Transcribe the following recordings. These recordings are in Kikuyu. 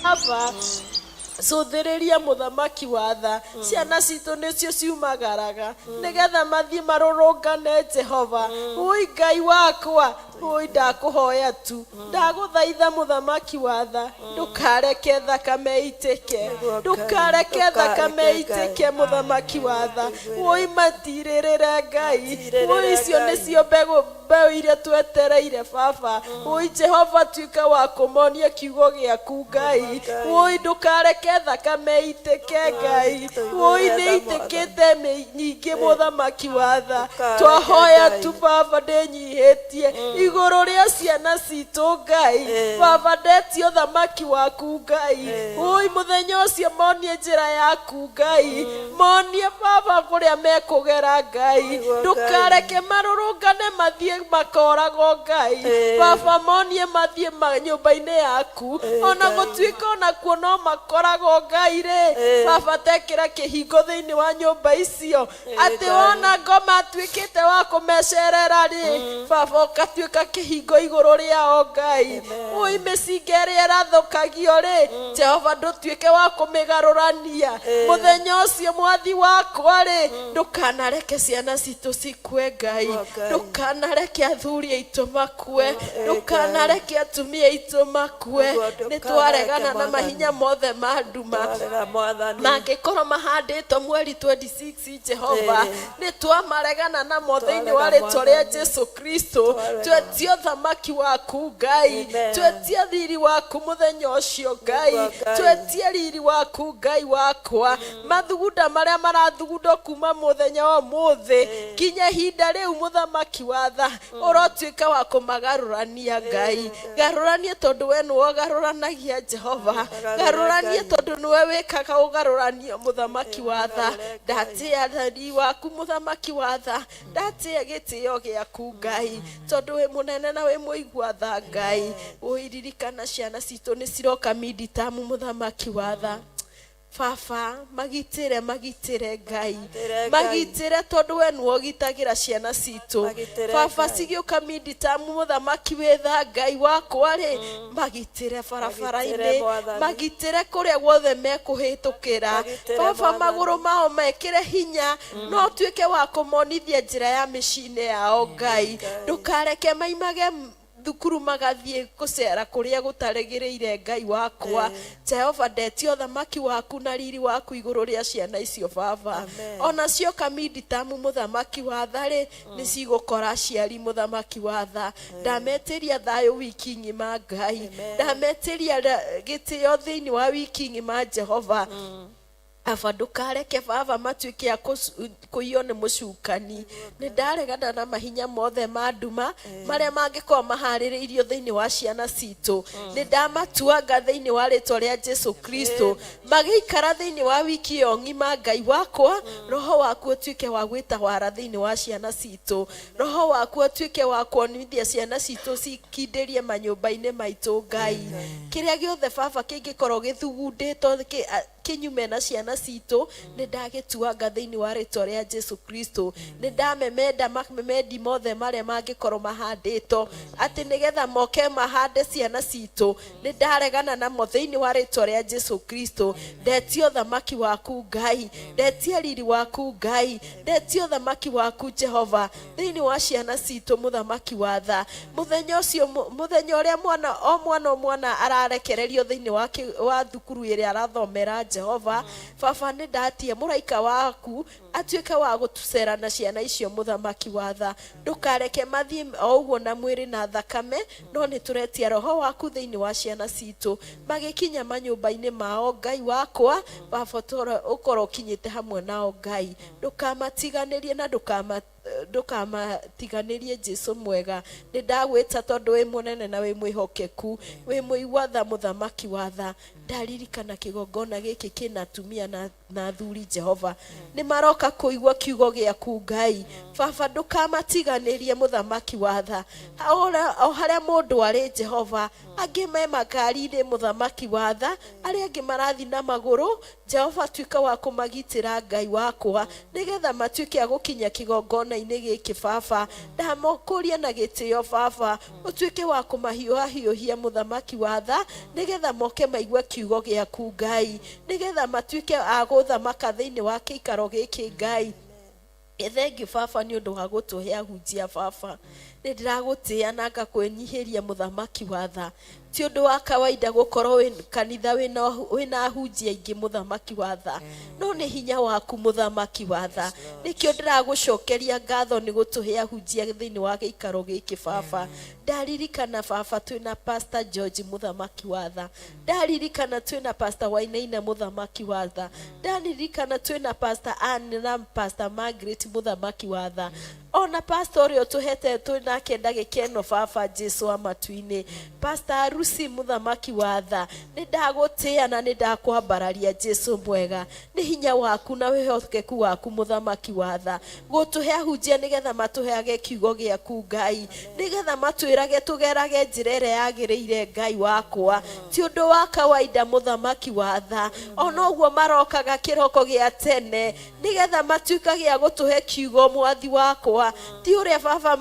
Baba, cũthĩrĩria mũthamaki wa tha. Ciana citũ nĩcio ciumagaraga nĩgetha mathiĩ marũrũngane Jehova. Ũi Ngai wakwa, ũi ndakũhoya tu, ndagũthaitha mũthamaki wa tha, ndũkareke thakame ĩitĩke, ndũkareke thakame ĩitĩke mũthamaki wa tha. Ũi matirĩrĩre Ngai, ũi icio nĩcio mbegũ mbeũ iria twetereire Baba. Ũi Jehova, tuĩka wa kũmonia kiugo gĩaku Ngai. Ũi ndũkareke thakame ĩitĩke Ngai. Ũi nĩ ĩitĩkĩte nyingĩ mũthamaki wa tha. Twahoya tu Baba, ndĩnyihĩtie igũrũ rĩa ciana citũ Ngai. Baba, ndetia ũthamaki waku Ngai. Ũi mũthenya ũcio monie njĩra yaku Ngai. Monie Baba kũrĩa mekũgera Ngai. Ndũkareke marũrũngane mathiĩ makoragwo Ngai. Baba, monie mathiĩ nyũmba-inĩ yaku, ona gũtuĩka onakuo no makoragwo Ngai rĩ. Baba, tekĩra kĩhingo thĩinĩ wa nyũmba icio, atĩ wona ngoma atuĩkĩte wa kũmecerera rĩ, Baba, ũkatuĩka kĩhingo igũrũ rĩao Ngai. Ũi mĩcinga ĩrĩa ĩrathũkagio rĩ, Jehova, ndũtuĩke wa kũmĩgarũrania mũthenya ũcio mwathi wakwa rĩ. Ndũkanareke ciana citũ cikue Ngai, ndũkanareke athuri aitũ makue, ndũkanareke atumia aitũ makue. Nĩ twaregana na mahinya mothe ma nduma mangĩkorwo mahandĩtwo mweri 26 Jehova, nĩ twamaregana namo thĩinĩ wa rĩtwa rĩa Jesu Kristo. Twetie ũthamaki waku Ngai, twetie riri waku mũthenya ũcio Ngai, twetie riri waku Ngai wakwa. Mathugunda marĩa marathugundwo kuma mũthenya wa ũmũthĩ nginya ihinda rĩu, mũthamaki wa tha, ũrotuĩka wa kũmagarũrania Ngai. Garũranie tondũ we nĩwe ũgarũranagia Jehova. Garũranie tondũ nĩwe wĩkaga ũgarũranio mũthamaki wa tha. Ndatĩa riri waku mũthamaki wa tha, ndatĩa gĩtĩo gĩaku Ngai, tondũ wĩ mũnene na wĩ mũigua tha Ngai. Ũiririkana ciana citũ nĩ ciroka miditamu mũthamaki wa tha. Baba, magitĩre, magitĩre Ngai, magitĩre tondũ we nĩwe ũgitagĩra ciana citũ. Baba, cigĩũka miditamu mũthamaki wĩ tha Ngai wakwa rĩ, magitĩre barabara-inĩ, magitĩre kũrĩa guothe mekũhĩtũkĩra. Baba, magũrũ mao mekĩre hinya, no ũtuĩke wa kũmonithia njĩra ya mĩciĩ-inĩ yao Ngai. Ndũkareke maimage thukuru magathiĩ gũcera kũrĩa gũtarĩgĩrĩire Ngai wakwa. Jehova, ndetia ũthamaki waku na riri waku igũrũ rĩa ciana icio Baba. Ona cioka miditamu mũthamaki wa tha rĩ, nĩ cigũkora aciari mũthamaki wa tha. Ndametĩria thayũ wiki ng'ima Ngai. Ndametĩria gĩtĩo thĩinĩ wa wiki ng'ima Jehova. Baba, ndũkareke baba matuĩke a kũiywo nĩ mũcukani. Nĩ ndaregana na mahinya mothe ma nduma marĩa mangĩkorwo maharĩrĩirio thĩinĩ wa ciana citũ. Nĩ ndamatuanga thĩinĩ wa rĩtwa rĩa Jesu Kristo. Magĩikara thĩinĩ wa wiki ĩyo ng'ima Ngai wakwa, roho waku ũtuĩke wa gwĩtawara thĩinĩ wa ciana citũ. Roho waku ũtuĩke wa kuonithia ciana citũ cikindĩrie manyũmba-inĩ maitũ Ngai. Kĩrĩa gĩothe baba kĩngĩkorwo gĩthugundĩtwo kĩnyume na ciana citũ, nĩ ndagĩtuanga thĩinĩ wa rĩtwa rĩa Jesu Kristo. Nĩ ndamemenda mamemendi mothe marĩa mangĩkorwo mahandĩtwo atĩ nĩgetha moke mahande ciana citũ, nĩ ndaregana namo thĩinĩ wa rĩtwa rĩa Jesu Kristo. Ndetia ũthamaki waku Ngai, ndetia riri waku Ngai, ndetia ũthamaki waku Jehova thĩinĩ wa ciana citũ mũthamaki wa tha. Mũthenya ũcio, mũthenya ũrĩa mwana o mwana o mwana ararekererio thĩinĩ wa thukuru ĩrĩa arathomera Jehova, Baba, nĩ ndatia mũraika waku atuĩke wa gũcera na ciana icio mũthamaki wa tha. Ndũkareke mathiĩ o ũguo na mwĩrĩ na thakame, no nĩ tũretia roho waku thĩinĩ wa ciana citũ. Magĩkinya manyũmba-inĩ mao Ngai wakwa, Baba, ũkorwo ũkinyĩte hamwe nao Ngai. Ndũkamatiganĩrie na ndũkamatiganĩrie Jesu mwega. Nĩ ndagwĩta tondũ wĩ mũnene na wĩ mwĩhokeku, wĩ mũigua tha mũthamaki wa tha. Ndaririkana kĩgongona gĩkĩ kĩna atumia na athuri Jehova, nĩ maroka kũigua kiugo gĩaku Ngai. Baba, ndũkamatiganĩrie, mũthamaki wa tha. O harĩa mũndũ arĩ Jehova, angĩ me makari-inĩ, mũthamaki wa tha, arĩa angĩ marathiĩ na magũrũ, Jehova, tuĩka wa kũmagitĩra, Ngai wakwa, nĩgetha matuĩke a gũkinya kĩgongona-inĩ gĩkĩ. Baba, ndamokũria na gĩtĩo, Baba, ũtuĩke wa kũmahiũhahiũhia, mũthamaki wa tha, nĩgetha moke maigue kiugo gĩaku Ngai, nĩgetha matuĩke a gũthamaka thĩinĩ wa kĩikaro gĩkĩ Ngai. Thengiũ baba nĩ ũndũ wa gũtũhe ahunjia. Baba, nĩ ndĩragũtĩĩa na ngakwĩnyihĩria, mũthamaki wa tha. Ti ũndũ wa kawaida gũkorwo wĩ kanitha wĩna ahunjia aingĩ, mũthamaki wa tha, no nĩ hinya waku, mũthamaki wa tha. Nĩkĩo ndĩragũcokeria ngatho nĩ gũtũhe ahunjia thĩinĩ wa gĩikaro gĩkĩ. Baba, ndaririkana, baba, twĩna Pastor George, mũthamaki wa tha. Ndaririkana twĩna Pastor Wainaina, mũthamaki wa tha. Ndaririkana twĩna Pastor Ann na Pastor Margaret, mũthamaki wa tha, ona pastor ũrĩa ũtũhete twĩ nake ndagĩka ĩno, baba Jesu wa matu-inĩ, Pastor Arusi, mũthamaki wa tha. Nĩ ndagũtĩĩa na nĩ ndakwambararia, Jesu mwega. Nĩ hinya waku na wĩhokeku waku, mũthamaki wa tha, gũtũhe ahunjia nĩgetha matũheage kiugo gĩaku Ngai, nĩgetha matwĩrage tũgerage njĩra ĩrĩa yagĩrĩire. Ngai wakwa, ti ũndũ wa kawaida, mũthamaki wa tha. Ona ũguo marokaga kĩroko gĩa tene nĩgetha matuĩkage a gũtũhe kiugo, mwathi wakwa, ti ũrĩa baba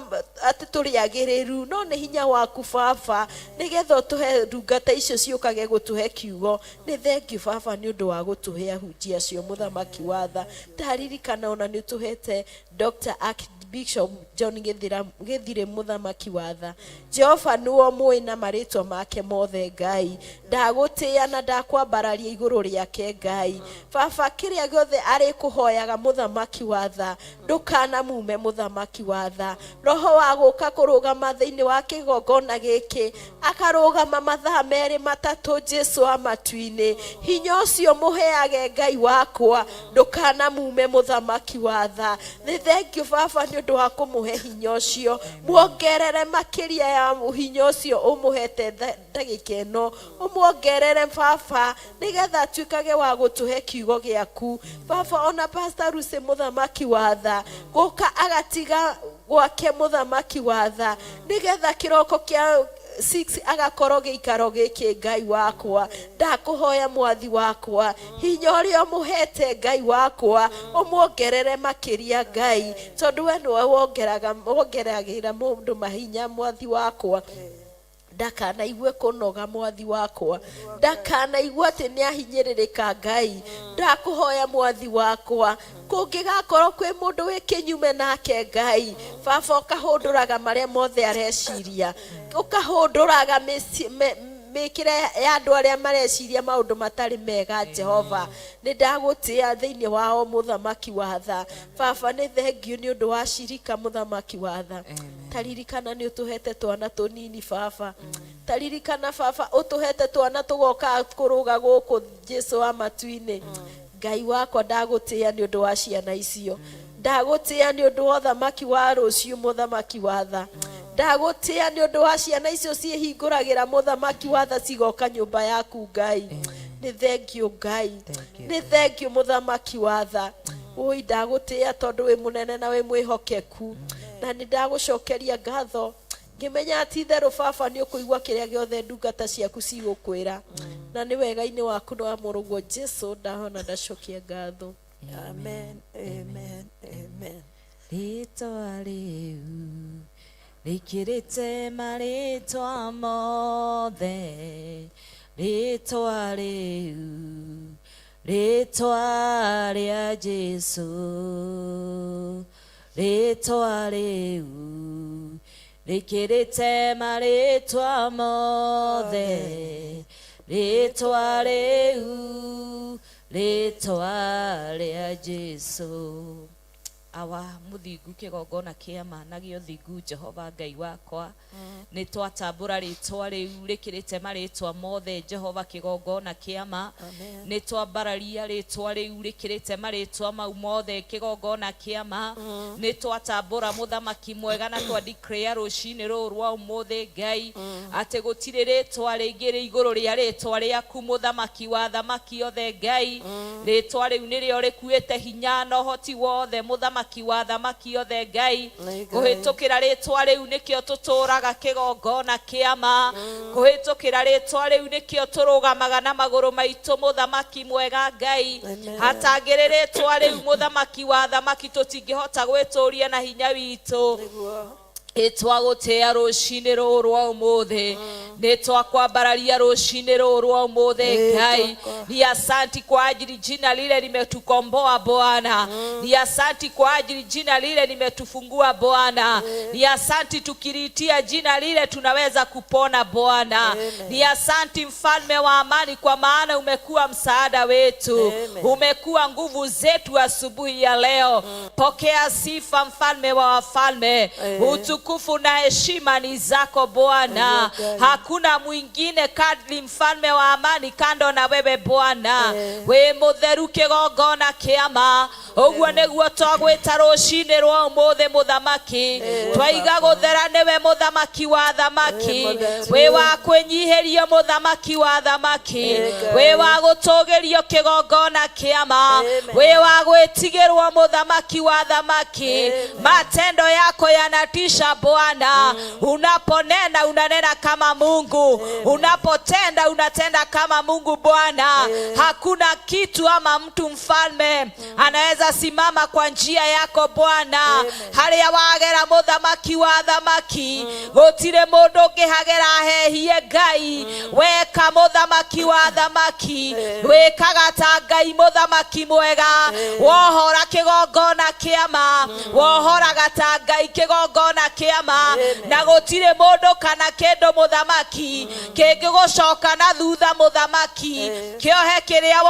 atĩ tũrĩ agĩrĩru, no nĩ hinya waku baba, nĩgetha ũtũhe ndungata icio ciũkage gũtũhe kiugo. Nĩ thengiũ baba nĩ ũndũ wa gũtũhe ahunjia acio, mũthamaki wa tha. Ndaririkana ona nĩ ũtũhete Dr. Archbishop John Gĩthirĩ, mũthamaki wa tha. Jehova, nĩwe mũĩ na marĩtwa make mothe. Ngai, ndagũtĩĩa na ndakwambararia igũrũ rĩake. Ngai baba, kĩrĩa gĩothe arĩkũhoyaga, mũthamaki wa tha, ndũkanamume, mũthamaki wa tha. Roho wa gũka kũrũgama thĩinĩ wa kĩgongona gĩkĩ, akarũgama mathaa merĩ matatũ, Jesu wa matu-inĩ, hinya ũcio mũheage. Ngai wakwa, ndũkanamume, mũthamaki wa tha. Nĩ thengiũ baba nĩ ũndũ wa kũmũhe hinya ũcio. Muongerere makĩria ya hinya ũcio ũmũhete ndagĩka ĩno, ũmuongerere baba, nĩgetha atuĩkage wa gũtũhe kiugo gĩaku. Baba, ona Pastor Lucy, mũthamaki wa tha, gũka agatiga gwake, mũthamaki wa tha, nĩgetha kĩroko kĩa 6 agakorwo gĩikaro gĩkĩ. Ngai wakwa, ndakũhoya, mwathi wakwa, hinya ũrĩa ũmũhete, Ngai wakwa, ũmuongerere makĩria, Ngai, tondũ we nĩwe wongeraga wongeragĩra mũndũ mahinya. Mwathi wakwa, ndakanaigue kũnoga. Mwathi wakwa, ndakanaigua atĩ nĩ ahinyĩrĩrĩka. Ngai, ndakũhoya, mwathi wakwa, kũngĩgakorwo kwĩ mũndũ wĩ kĩnyume nake, Ngai baba, ũkahũndũraga marĩa mothe areciria, ũkahũndũraga mĩkĩre ya andũ arĩa mareciria maũndũ matarĩ mega. Jehova, nĩ ndagũtĩĩa thĩinĩ wao, mũthamaki wa tha. Baba, nĩ thengiũ nĩ ũndũ wa cirika, mũthamaki wa tha. Taririkana nĩ ũtũhete twana tũnini, baba. Taririkana baba, ũtũhete twana tũgoka kũrũga gũkũ, Jesu wa matu-inĩ. Ngai wakwa, ndagũtĩĩa nĩ ũndũ wa ciana icio. Ndagũtĩĩa nĩ ũndũ wa ũthamaki wa rũciũ, mũthamaki wa tha. Ndagũtĩĩa nĩ ũndũ wa ciana icio ciĩhingũragĩra, mũthamaki wa tha, cigoka nyũmba yaku. Ngai, nĩ thengiũ. Ngai, nĩ thengiũ, mũthamaki wa tha. Ũi, ndagũtĩĩa tondũ wĩ mũnene na wĩ mwĩhokeku, na nĩ ndagũcokeria ngatho ngĩmenya atĩ itherũ baba nĩ ũkũigua kĩrĩa gĩothe ndungata ciaku cigũkwĩra, na nĩ wega-inĩ waku na wa mũrũguo Jesu ndahona ndacokia ngatho. Amen, amen, amen. Rĩtwa rĩu rĩkĩrĩte marĩtwa mothe, rĩtwa rĩu, rĩtwa rĩa Jesu, rĩtwa rĩu rĩkĩrĩte marĩtwa mothe, rĩtwa rĩu, rĩtwa rĩa Jesu. Awa mũthingu kĩgongona kĩa ma na gĩa ũthingu Jehova Ngai wakwa. Nĩ twatambũra rĩtwa rĩu rĩkĩrĩte marĩtwa mothe Jehova kĩgongona kĩa ma. Nĩ twambararia rĩtwa rĩu rĩkĩrĩte marĩtwa mau mothe kĩgongona kĩa ma. Nĩ twatambũra mũthamaki mwega na twa declare rũcinĩ rũrũ rwa ũmũthĩ Ngai atĩ gũtirĩ rĩtwa rĩngĩ rĩ igũrũ rĩa rĩtwa rĩaku mũthamaki wa athamaki othe Ngai. Rĩtwa rĩu nĩrĩo rĩkuĩte hinya na ũhoti wothe mũthamaki wa athamaki othe Ngai. Nĩ Ngai. Kũhĩtũkĩra rĩtwa rĩu nĩkĩo tũtũraga kĩgongona kĩa ma. Kũhĩtũkĩra rĩtwa rĩu nĩkĩo tũrũgamaga na magũrũ maitũ mũthamaki mwega Ngai. Amen. Hatangĩrĩ rĩtwa rĩu mũthamaki wa athamaki tũtingĩhota gwĩtũria na hinya witũ. Nĩguo. Nĩtwagũtĩĩa rũcinĩ rũrũ rwa ũmũthĩ, nĩtwakwambararia rũcinĩ rũrũ rwa ũmũthĩ Ngai. Ni asanti kwa ajili jina lile limetukomboa Bwana, ni asanti kwa ajili jina lile limetufungua Bwana, ni asanti tukiliitia jina lile tunaweza kupona Bwana. Ni asanti mfalme wa amani, kwa maana umekuwa msaada wetu, umekuwa nguvu zetu asubuhi ya leo. Pokea sifa mfalme wa wafalme, utukufu na heshima ni zako Bwana. Hakuna mwingine kadri mfalme wa amani kando na wewe Bwana. Wĩ mũtheru kĩgongona kĩa ma, ũguo nĩguo twagwĩta rũcinĩ rwa ũmũthĩ mũthamaki. Twaiga gũthera nĩwe mũthamaki wa athamaki, wĩ wa kwĩnyihĩrio mũthamaki wa athamaki, wĩ wa gũtũgĩrio kĩgongona kĩa ma, wĩ wa gwĩtigĩrwo mũthamaki wa athamaki. Matendo yako yanatisha Bwana. Unaponena unanena kama Mungu, unapotenda unatenda kama Mungu Bwana. Hakuna kitu ama mtu mfalme anaweza simama kwa njia yako Bwana. Harĩa wagera mũthamaki wa athamaki, gũtirĩ mũndũ ũngĩhagera hehie Ngai. Weka mũthamaki wa athamaki, wĩkaga ta Ngai mũthamaki mwega. Wohora kĩgongona kĩa ma, wohoraga ta Ngai kĩgongona kĩa ma, na gũtirĩ mũndũ kana kĩndũ mũthamaki kĩngĩgũcoka na thutha mũthamaki. Kĩohe kĩrĩa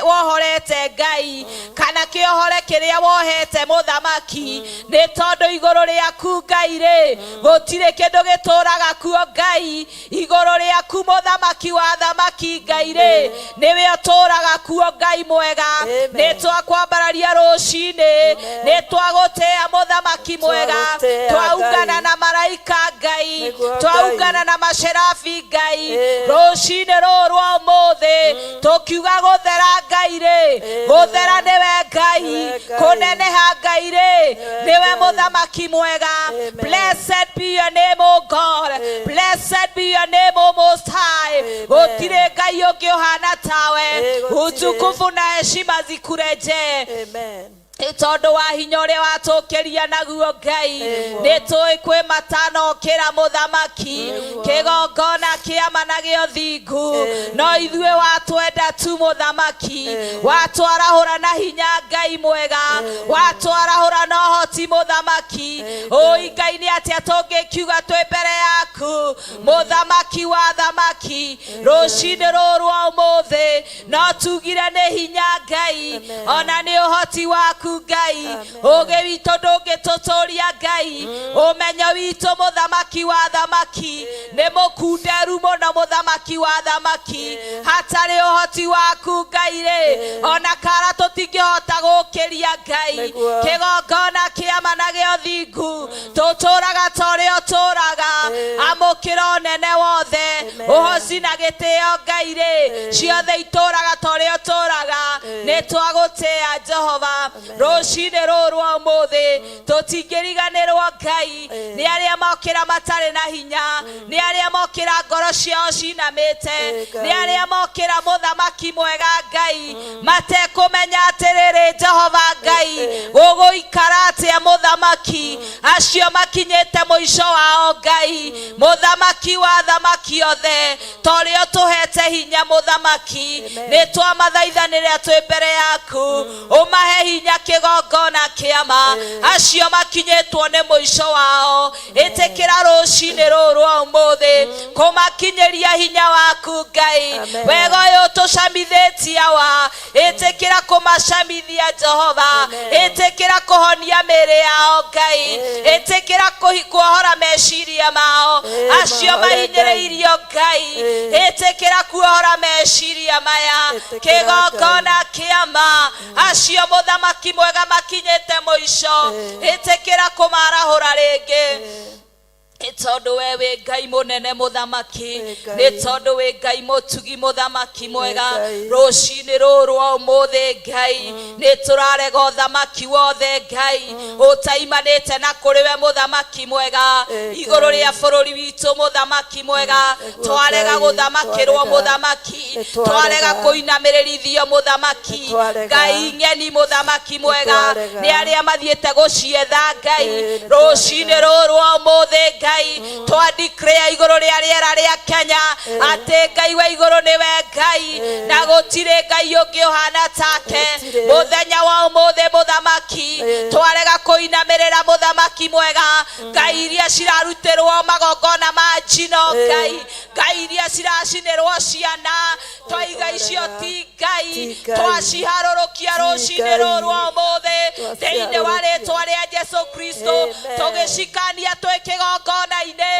wohorete Ngai, kana kĩohore kĩrĩa wohete mũthamaki, nĩ tondũ igũrũ rĩaku Ngai rĩ gũtirĩ kĩndũ gĩtũraga kuo Ngai. Igũrũ rĩaku mũthamaki wa athamaki Ngai rĩ nĩwe ũtũraga kuo Ngai mwega. Nĩ twakwambararia rũcinĩ, nĩ twagũtĩĩa mũthamaki mwega, Twagũtĩĩa, twaungana Ngai. na maraika Ngai, Nĩguo, twaungana na macerabi Ngai Ĩĩ. rũcinĩ rũrũ rwa ũmũthĩ tũkiuga gũthera Ngai rĩ, gũthera nĩwe Ngai, Nĩwe Ngai. kũneneha Ngai rĩ nĩwe Ngai. mũthamaki mwega. Amen. Blessed be your name, O God. Blessed be your name, O Most High. Amen. Gũtirĩ Ngai ũngĩ ũhana tawe. Ĩĩ, gũtirĩ. Utukufu na heshima zikurejee Amen. nĩ tondũ wa hinya ũrĩa watũkĩria naguo Ngai. Nĩ tũĩ kwĩ matanokĩra mũthamaki kĩgongona kĩama na gĩa ũthingu, no ithuĩ watwenda tu mũthamaki, watwarahũra na hinya Ngai mwega, watwarahũra na ũhoti mũthamaki. Ũi Ngai, nĩ atĩa tũngĩkiuga twĩ mbere yaku mũthamaki wa athamaki rũcinĩ rũrũ rwa ũmũthĩ? No tugire nĩ hinya Ngai, ona nĩ ũhoti waku Ngai. Ũgĩ witũ ndũngĩtũtũria Ngai, ũmenyo witũ mũthamaki wa athamaki nĩ mũkunderu mũno mũthamaki wa athamaki. Hatarĩ ũhoti waku Ngai rĩ, ona kara tũtingĩhota gũkĩria Ngai. Nĩguo. Kĩgongona kĩama na gĩa ũthingu, tũtũraga ta ũrĩa ũtũraga. Amũkĩra ũnene wothe, ũhoci na gĩtĩo Ngai rĩ, ciothe itũraga ta ũrĩa ũtũraga. Nĩ twagũtĩĩa Jehova rũcinĩ rũrũ rwa ũmũthĩ. Tũtingĩriganĩrwo Ngai nĩ arĩa mokĩra matarĩ na hinya, nĩ arĩa mokĩra ngoro ciao cinamĩte, nĩ arĩa mokĩra mũthamaki mwega Ngai matekũmenya atĩrĩrĩ Jehova Ngai gũgũikara atĩa mũthamaki. Acio makinyĩte mũico wao Ngai mũthamaki wa athamaki othe, ta ũrĩa ũtũhete hinya mũthamaki, nĩ twamathaithanĩrĩra twĩ mbere Mbere yaku ũmahe hinya kĩgongona kĩama acio makinyĩtwo nĩ mũico wao. Ĩtĩkĩra rũcinĩ rũrũ rwa ũmũthĩ kũmakinyĩria hinya waku, Ngai. Amen. Wega ũyũ tũcamithĩtie wa ĩtĩkĩra kũmacamithia, Jehova. Amen. Ĩtĩkĩra kũhonia mĩĩrĩ yao, Ngai. Ĩtĩkĩra kuohora meciria mao acio mahore, Ngai. mahinyĩrĩirio, Ngai. Ĩtĩkĩra kuohora meciria maya. Ĩtĩkĩra, Kĩgongona kĩama acio, mũthamaki mwega, makinyĩte mũico, ĩtĩkĩra kũmarahũra rĩngĩ, nĩ tondũ we wĩ Ngai mũnene, mũthamaki. Wĩ Ngai. Nĩ tondũ wĩ Ngai mũtugi, mũthamaki mwega. Ngai. Rũcinĩ rũrũ rwa ũmũthĩ, Ngai, nĩ tũrarega ũthamaki wothe, Ngai, ũtaimanĩte na kũrĩ we, mũthamaki mwega, Ngai. igũrũ rĩa bũrũri witũ, mũthamaki mwega. Nĩguo Twarega Ngai, gũthamakĩrwo, twarega. Mũthamaki. Nĩ Twarega twarega. kũinamĩrĩrithio, mũthamaki. Nĩ twarega. Ngai ng'eni, mũthamaki mwega, twarega. nĩ arĩa mathiĩte gũcietha, Ngai. Nĩ Rũcinĩ twarega. rũrũ rwa ũmũthĩ, Ngai, twa declare igũrũ rĩa rĩera rĩa Kenya atĩ Ngai wa igũrũ nĩwe Ngai na gũtirĩ Ngai ũngĩ ũhana take. Gũtirĩ. Mũthenya wa ũmũthĩ, mũthamaki, twarega kũinamĩrĩra, mũthamaki mwega, ngai iria cirarutĩrwo magongona ma njino, Ngai, ngai iria ciracinĩrwo ciana, twaiga icio ti Ngai. Ti Ngai. Twaciharũrũkia Ti rũcinĩ Ngai. rũrũ rwa ũmũthĩ thĩinĩ wa rĩtwa rĩa Jesu Kristo. Amen. Tũgĩcikania twĩ kĩgongona-inĩ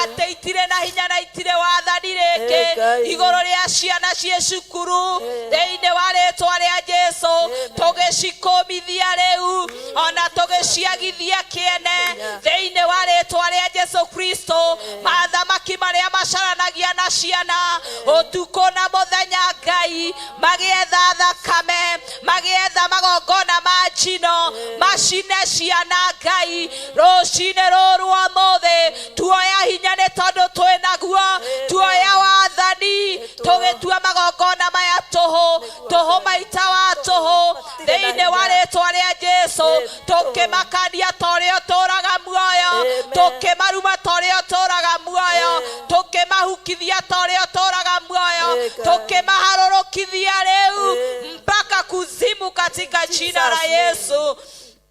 atĩ itirĩ na hinya na itirĩ wathani rĩngĩ Ngai. igũrũ rĩa ciana ciĩ cukuru thĩinĩ wa rĩtwa rĩa Jesu. Tũgĩcikũmithia rĩu ona tũgĩciagithia kĩene thĩinĩ wa rĩtwa rĩa Jesu Kristo. Mathamaki marĩa macaranagia na ciana ũtukũ na mũthenya, Ngai, magĩetha thakame, magĩetha magongona ma njino, macine ciana, Ngai, rũcinĩ rũrũ rwa ũmũthĩ tuoya hinya nĩ tondũ twĩ naguo. Tuoya wathani, tũgĩtua magongona maya tũhũ tũhũ, maita wa tũhũ, thĩinĩ wa rĩtwa rĩa Jesu. Tũkĩmakania ta ũrĩa ũtũraga muoyo, tũkĩmaruma ta ũrĩa ũtũraga muoyo, tũkĩmahukithia ta ũrĩa ũtũraga muoyo, tũkĩmaharũrũkithia rĩu mpaka kuzimu katika jina la Yesu.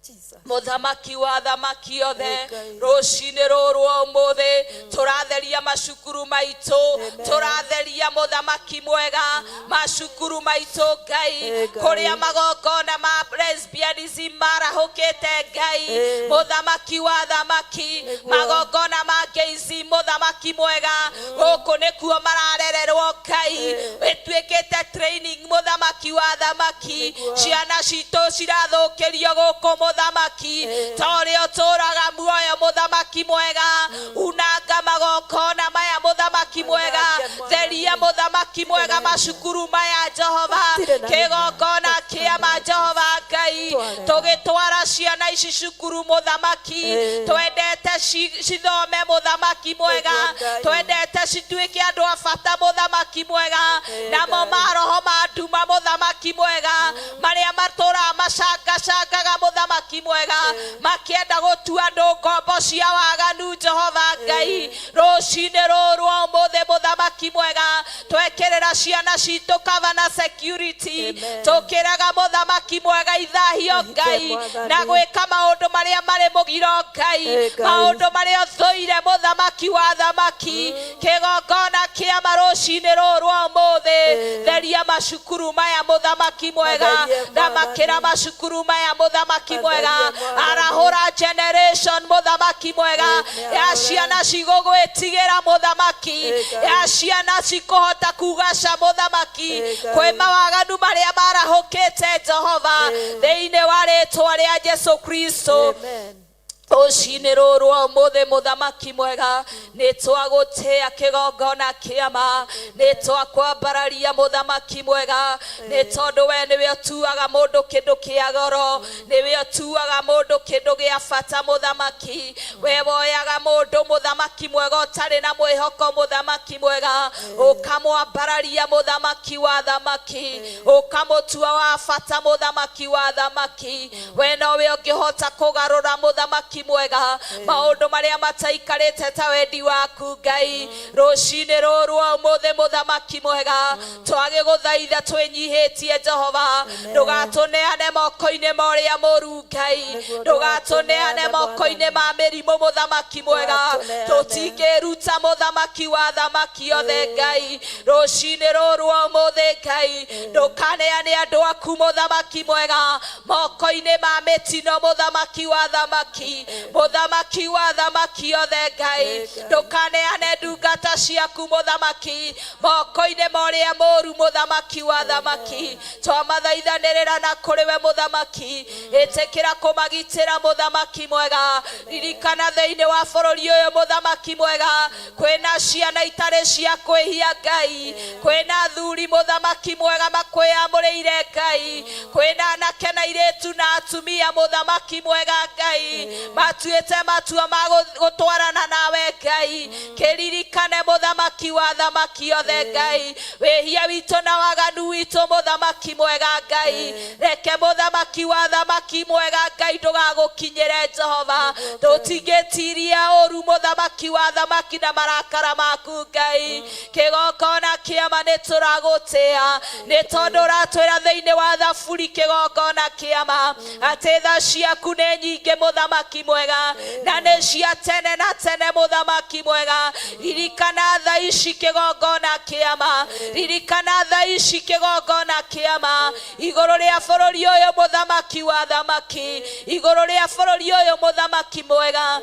Jesus. Mũthamaki wa thamaki othe, Ngai. Rũcinĩ rũrũ rwa ũmũthĩ tũratheria macukuru maitũ, tũratheria, mũthamaki mwega, macukuru maitũ, Ngai, Ngai. Kũrĩa magongona ma lesbianism marahũkĩte, Ngai, mũthamaki wa thamaki, Nĩguo. Magongona ma gayism, mũthamaki mwega, gũkũ nĩkuo mararererwo, Ngai, ĩtuĩkĩte training, mũthamaki wa thamaki. Nĩguo. Ciana citũ cirathũkĩrio gũkũ, mũthamaki. Ta ũrĩa ũtũraga muoyo, mũthamaki mwega, unanga magongona maya, mũthamaki mwega. Unanga, Mwathani. Theria, mũthamaki mwega, macukuru maya, Jehova. Matirĩ na Kĩgongona kĩama, Jehova Ngai, Twarega. tũgĩtwara ciana ici cukuru, mũthamaki, twendete cithome, mũthamaki mwega. Nĩguo, Ngai. Twendete cituĩke andũ a bata, mũthamaki mwega. Namo Ngai. maroho ma nduma, mũthamaki mwega, marĩa matũraga macangacangaga, mũthamaki mwega, makĩenda gũtua andũ ngombo cia waganu, Jehova Ngai, rũcinĩ rũrũ rwa ũmũthĩ, mũthamaki mwega, twekĩrĩra ciana citũ cover na security. Amen. Tũkĩraga, mũthamaki mwega, ithahio, Ihike, Ngai, Mwathani. na gwĩka maũndũ marĩa marĩ mũgiro, Ngai, Ngai. maũndũ marĩa ũthũire, mũthamaki wa thamaki. Kĩgongona kĩama rũcinĩ rũrũ rwa ũmũthĩ, theria macukuru maya, mũthamaki mwega. Matherie, Thamakĩra Mwathani. Macukuru maya, mũthamaki mwega. Matherie, Mwathani. Arahũra generation, mũthamaki mwega, Nĩ ya arahũre. Ciana cigũgwĩtigĩra, mũthamaki, Ngai. Ya ciana cikũhota kuga ca, mũthamaki, Ngai. Kwĩ mawaganu marĩa marahũkĩte, Jehova, thĩinĩ wa rĩtwa rĩa Jesu Kristo. Amen. Rũcinĩ rũrũ rwa ũmũthĩ, mũthamaki mwega, nĩ twagũtĩa kĩgongona kĩama, nĩ twakwambararia, mũthamaki mwega, nĩ tondũ we nĩwe ũtuaga mũndũ kĩndũ kĩa goro, nĩwe ũtuaga mũndũ kĩndũ gĩa bata, mũthamaki. We woyaga mũndũ, mũthamaki mwega, ũtarĩ na mwĩhoko, mũthamaki mwega, ũkamwambararia, mũthamaki wa thamaki, ũkamũtua wa bata, mũthamaki wa thamaki. We nowe ũngĩhota kũgarũra, mũthamaki. Mũthamaki mwega, maũndũ marĩa mataikarĩte ta wendi waku Ngai, rũcinĩ rũrũ rwa ũmũthĩ mũthamaki mwega, twagĩgũthaitha twĩnyihĩtie Jehova, ndũgatũneane moko-inĩ ma ũrĩa mũru Ngai, ndũgatũneane moko-inĩ ma mĩrimũ mũthamaki mwega, tũtingĩruta mũthamaki wa thamaki othe Ngai, rũcinĩ rũrũ rwa ũmũthĩ Ngai, ndũkaneane andũ aku mũthamaki mwega moko-inĩ ma mĩtino mũthamaki wa thamaki, mũthamaki wa thamaki othe Ngai, ndũkaneane ndungata ciaku mũthamaki moko-inĩ ma ũrĩa mũru mũthamaki wa thamaki, twamathaithanĩrĩra na kũrĩ we mũthamaki, ĩtĩkĩra kũmagitĩra mũthamaki mwega, ririkana thĩinĩ wa bũrũri ũyũ mũthamaki mwega, kwĩna ciana itarĩ cia kwĩhia Ngai, kwĩna athuri mũthamaki mwega makwĩamũrĩire Ngai, kwĩna anake na airĩtu na atumia mũthamaki mwega Ngai, matuĩte matua ma gũtwarana nawe Ngai, kĩririkane mũthamaki wa thamaki othe Ngai, wĩhia witũ na waganu witũ mũthamaki mwega Ngai, reke mũthamaki wa thamaki mwega Ngai ndũgagũkinyĩre Jehova, tũtingĩtiria ũru mũthamaki wa thamaki na marakara maku Ngai, kĩgongona kĩama nĩ tũragũtĩa, nĩ tondũ ũratwĩra thĩinĩ wa thaburi kĩgongona kĩama atĩ tha ciaku nĩ nyingĩ mũthamaki mwega, na nĩ cia tene na tene mũthamaki mwega, ririkana tha ici kĩgongona kĩama, ririkana tha ici kĩgongona kĩama igũrũ rĩa bũrũri ũyũ mũthamaki wa thamaki, igũrũ rĩa bũrũri ũyũ mũthamaki mwega,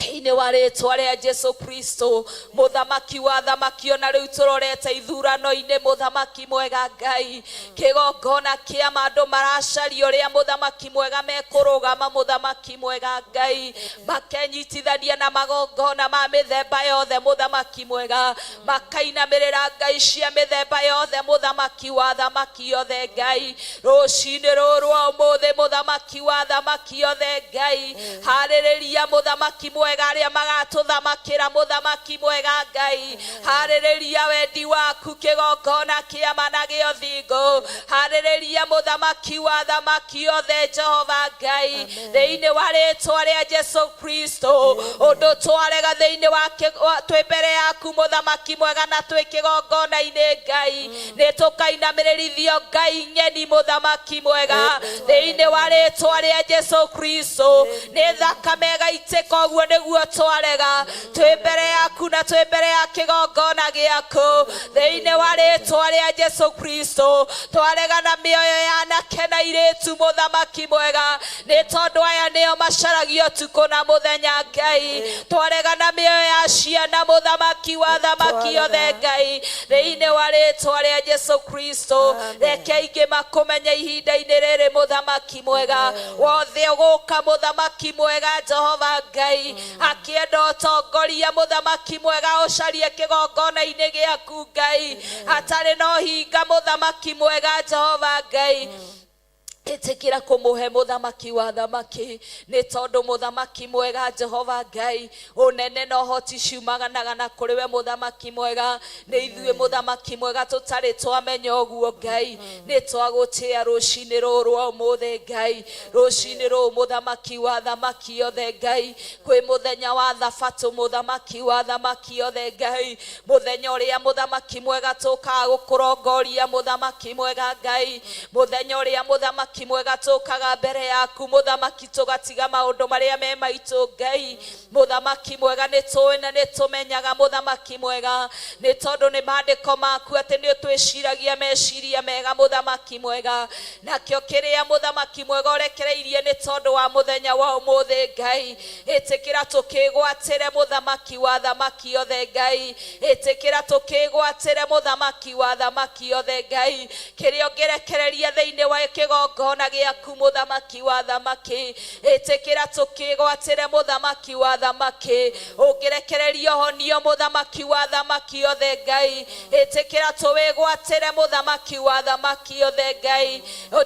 thĩinĩ wa rĩtwa rĩa Jesu Kristo mũthamaki wa thamaki, ona rĩu tũrorete ithurano-inĩ mũthamaki mwega Ngai, kĩgongona kĩama andũ maracaria ũrĩa mũthamaki mwega mekũrũgama mũthamaki mwega Ngai, makenyitithania na magongona ma mĩthemba yothe mũthamaki mwega, makainamĩrĩra Ngai cia mĩthemba yothe mũthamaki wa thamaki yothe Ngai, rũcinĩ rũrũ rwa ũmũthĩ mũthamaki wa thamaki yothe Ngai, harĩrĩria mũthamaki mwega arĩa magatũthamakĩra mũthamaki mwega Ngai, harĩrĩria wendi waku kĩgongona kĩama na gĩa ũthingu, harĩrĩria mũthamaki wa thamaki yothe Jehova Ngai, thĩinĩ wa rĩtwa rĩa Jesu Kristo, ũndũ twarega thĩinĩ wa twĩ mbere yaku mũthamaki mwega na twĩ kĩgongona-inĩ Ngai, nĩ tũkainamĩrĩrithio Ngai ng'eni mũthamaki mwega, thĩinĩ wa rĩtwa rĩa Jesu Kristo, nĩ thakame ĩgaitĩka ũguo nĩguo twarega, twĩ mbere yaku na twĩ mbere ya kĩgongona gĩaku, thĩinĩ wa rĩtwa rĩa Jesu Kristo, twarega na mĩoyo ya anake na airĩtu mũthamaki mwega, nĩ tondũ aya nĩo macaragio ũtukũ na mũthenya Ngai, twarega na mĩoyo ya ciana mũthamaki wa thamaki yothe Ngai, thĩinĩ wa rĩtwa rĩa Jesu Kristo, reke aingĩ makũmenye ihinda-inĩ rĩrĩ mũthamaki mwega, wothe ũgũka mũthamaki mwega Jehova Ngai, akĩenda ũtongoria mũthamaki mwega ũcarie kĩgongona-inĩ gĩaku Ngai, atarĩ na ũhinga mũthamaki mwega Jehova Ngai, ĩtĩkĩra kũmũhe mũthamaki wa thamaki, nĩ tondũ mũthamaki mwega Jehova Ngai, ũnene na ũhoti ciumanaga na kũrĩ we mũthamaki mwega, nĩ ithuĩ mũthamaki mwega tũtarĩ twamenya ũguo Ngai, nĩ twagũtĩa rũcinĩ rũrũ rwa ũmũthĩ Ngai, rũcinĩ rũrũ mũthamaki wa thamaki yothe Ngai, kwĩ mũthenya wa thabatũ mũthamaki wa thamaki yothe Ngai, mũthenya ũrĩa mũthamaki mwega tũkaga gũkũrongoria mũthamaki mwega Ngai, mũthenya ũrĩa mũthamaki mwega tũkaga mbere yaku mũthamaki, tũgatiga maũndũ marĩa me maitũ Ngai, mũthamaki mwega nĩ tũĩ na nĩ tũmenyaga mũthamaki mwega, nĩ tondũ nĩ maandĩko maku atĩ nĩ ũtwĩciragia meciria mega mũthamaki mwega, nakĩo kĩrĩa mũthamaki mwega ũrekereirie nĩ tondũ wa mũthenya wa ũmũthĩ Ngai, ĩtĩkĩra tũkĩgwatĩre mũthamaki wa thamaki yothe Ngai, ĩtĩkĩra tũkĩgwatĩre mũthamaki wa thamaki yothe Ngai, kĩrĩa ũngĩrekereria thĩinĩ wa kĩgongona gĩaku mũthamaki wa thamaki, ĩtĩkĩra tũkĩgwatĩre mũthamaki wa thamaki, ũngĩrekereria ũhonio mũthamaki wa thamaki yothe Ngai, ĩtĩkĩra tũwĩgwatĩre mũthamaki wa thamaki yothe Ngai,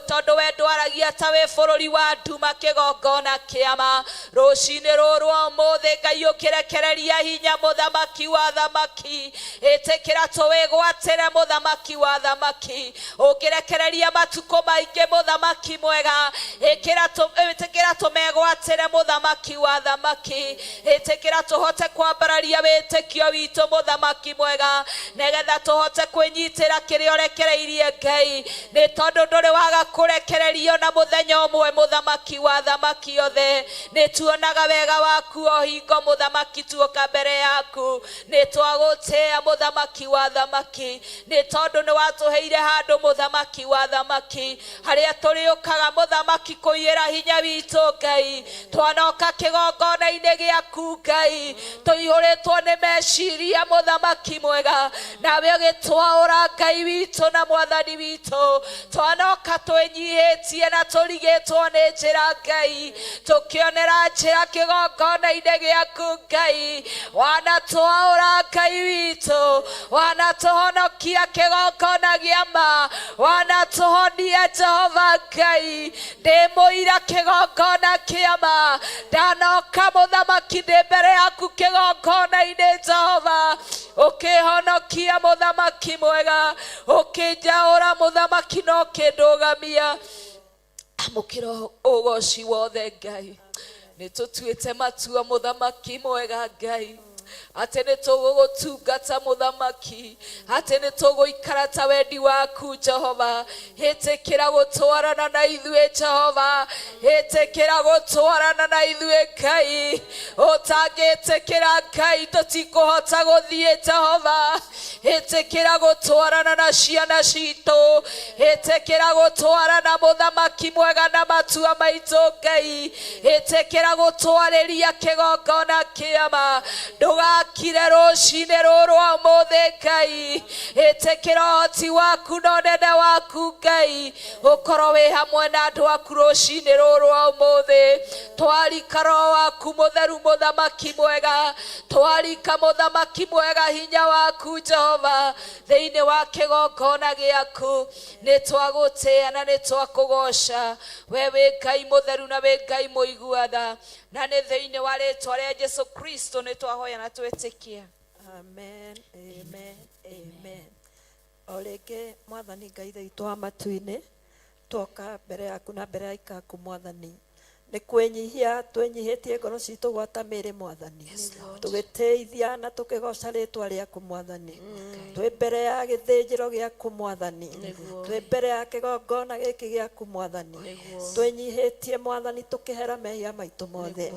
tondũ we ndwaragia ta wĩ bũrũri wa nduma kĩgongona kĩama, rũcinĩ rũrũ rwa ũmũthĩ Ngai ũkĩrekereria hinya mũthamaki wa thamaki, ĩtĩkĩra tũwĩgwatĩre mũthamaki wa thamaki, ũngĩrekereria matukũ maingĩ mũthamaki Mũthamaki mwega. Ĩtĩkĩra tũmegwatĩre Mũthamaki wa thamaki. Ĩtĩkĩra tũhote kwambararia wĩtĩkio witũ, Mũthamaki mwega, nĩgetha tũhote kwĩnyitĩra kĩrĩa ũrekereirie Ngai, nĩ tondũ ndũrĩ waga kũrekererio na mũthenya ũmwe. Mũthamaki wa thamaki othe, nĩ tuonaga wega waku o hingo, Mũthamaki, tuoka mbere yaku. Nĩ twagũtĩĩa, Mũthamaki wa thamaki, nĩ tondũ nĩ watũheire handũ, Mũthamaki wa thamaki, harĩa tũrĩũkaga, Mũthamaki, kũiyĩra hinya witũ. Ngai, twanoka kĩgongona-inĩ gĩaku, Ngai, tũihũrĩtwo nĩ meciria, Mũthamaki mwega, nawe ũgĩtwaũra, Ngai witũ na Mwathani witũ. Twanoka twĩnyihĩtie na tũrigĩtwo nĩ njĩra, Ngai, tũkĩonera njĩra kĩgongona-inĩ gĩaku. Ngai, wanatwaũra, Ngai witũ, wanatũhonokia kĩgongona gĩa ma, wanatũhonia. Jehova Ngai, ndĩ mũira kĩgongona kĩa ma. Ndanoka, Mũthamaki, ndĩ mbere yaku kĩgongona-inĩ, Jehova, ũkĩhonokia, Mũthamaki mwega, ũkĩnjaũra, Mũthamaki, na ũkĩndũgamia. Amũkĩra ũgoci wothe, Ngai. Nĩ tũtuĩte matua, Mũthamaki mwega, Ngai, atĩ nĩ tũgũgũtungata, Mũthamaki, atĩ nĩ tũgũikara ta wendi waku. Jehova, ĩtĩkĩra gũtwarana na ithuĩ. Jehova, ĩtĩkĩra gũtwarana na ithuĩ. Ngai, ũtangĩtĩkĩra, Ngai, tũtikũhota gũthiĩ. Jehova, ĩtĩkĩra gũtwarana na ciana citũ. Ĩtĩkĩra gũtwarana, Mũthamaki mwega, na matua maitũ. Ngai, ĩtĩkĩra gũtwarĩria kĩgongona kĩama. Ndũgakire rũcinĩ rũrũ ũmũthĩ. Ngai, ĩtĩkĩra ũhoti waku na ũnene waku, Ngai, ũkorwo wĩ hamwe na andũ aku rũcinĩ rũrũ ũmũthĩ. Twarika Roho waku Mũtheru, Mũthamaki mwega. Twarika, Mũthamaki mwega, hinya waku, Jehova, thĩinĩ wa kĩgongona gĩaku. Nĩ twagũtĩĩa na nĩ twakũgoca. We wĩ Ngai mũtheru na wĩ Ngai mũiguatha, na nĩ thĩinĩ wa rĩtwa rĩa Jesu Kristo nĩ twahoya na twĩtĩkia. Amen, amen, amen. O rĩngĩ, Mwathani Ngai witũ wa matu-inĩ, twoka mbere yaku na mbere ya ikaku, Mwathani, nĩ kwĩnyihia twĩnyihĩtie ngoro citũ gwata mĩrĩ, Mwathani, tũgĩtĩithia na tũkĩgoca rĩtwa rĩaku, Mwathani. Twĩ mbere ya gĩthĩnjĩro gĩaku, Mwathani, twĩ mbere ya kĩgongona gĩkĩ gĩaku, Mwathani, twĩnyihĩtie, Mwathani, tũkĩhera mehia maitũ mothe.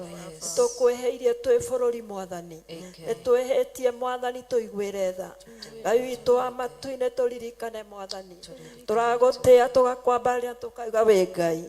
Tũkwĩhĩirie twĩ bũrũri, Mwathani, nĩ twĩhĩtie, Mwathani, tũiguĩre tha. Ngai witũ wa matu-inĩ, tũririkane, Mwathani. Tũragũtĩa, tũgakwambaria, tũkauga wĩ Ngai,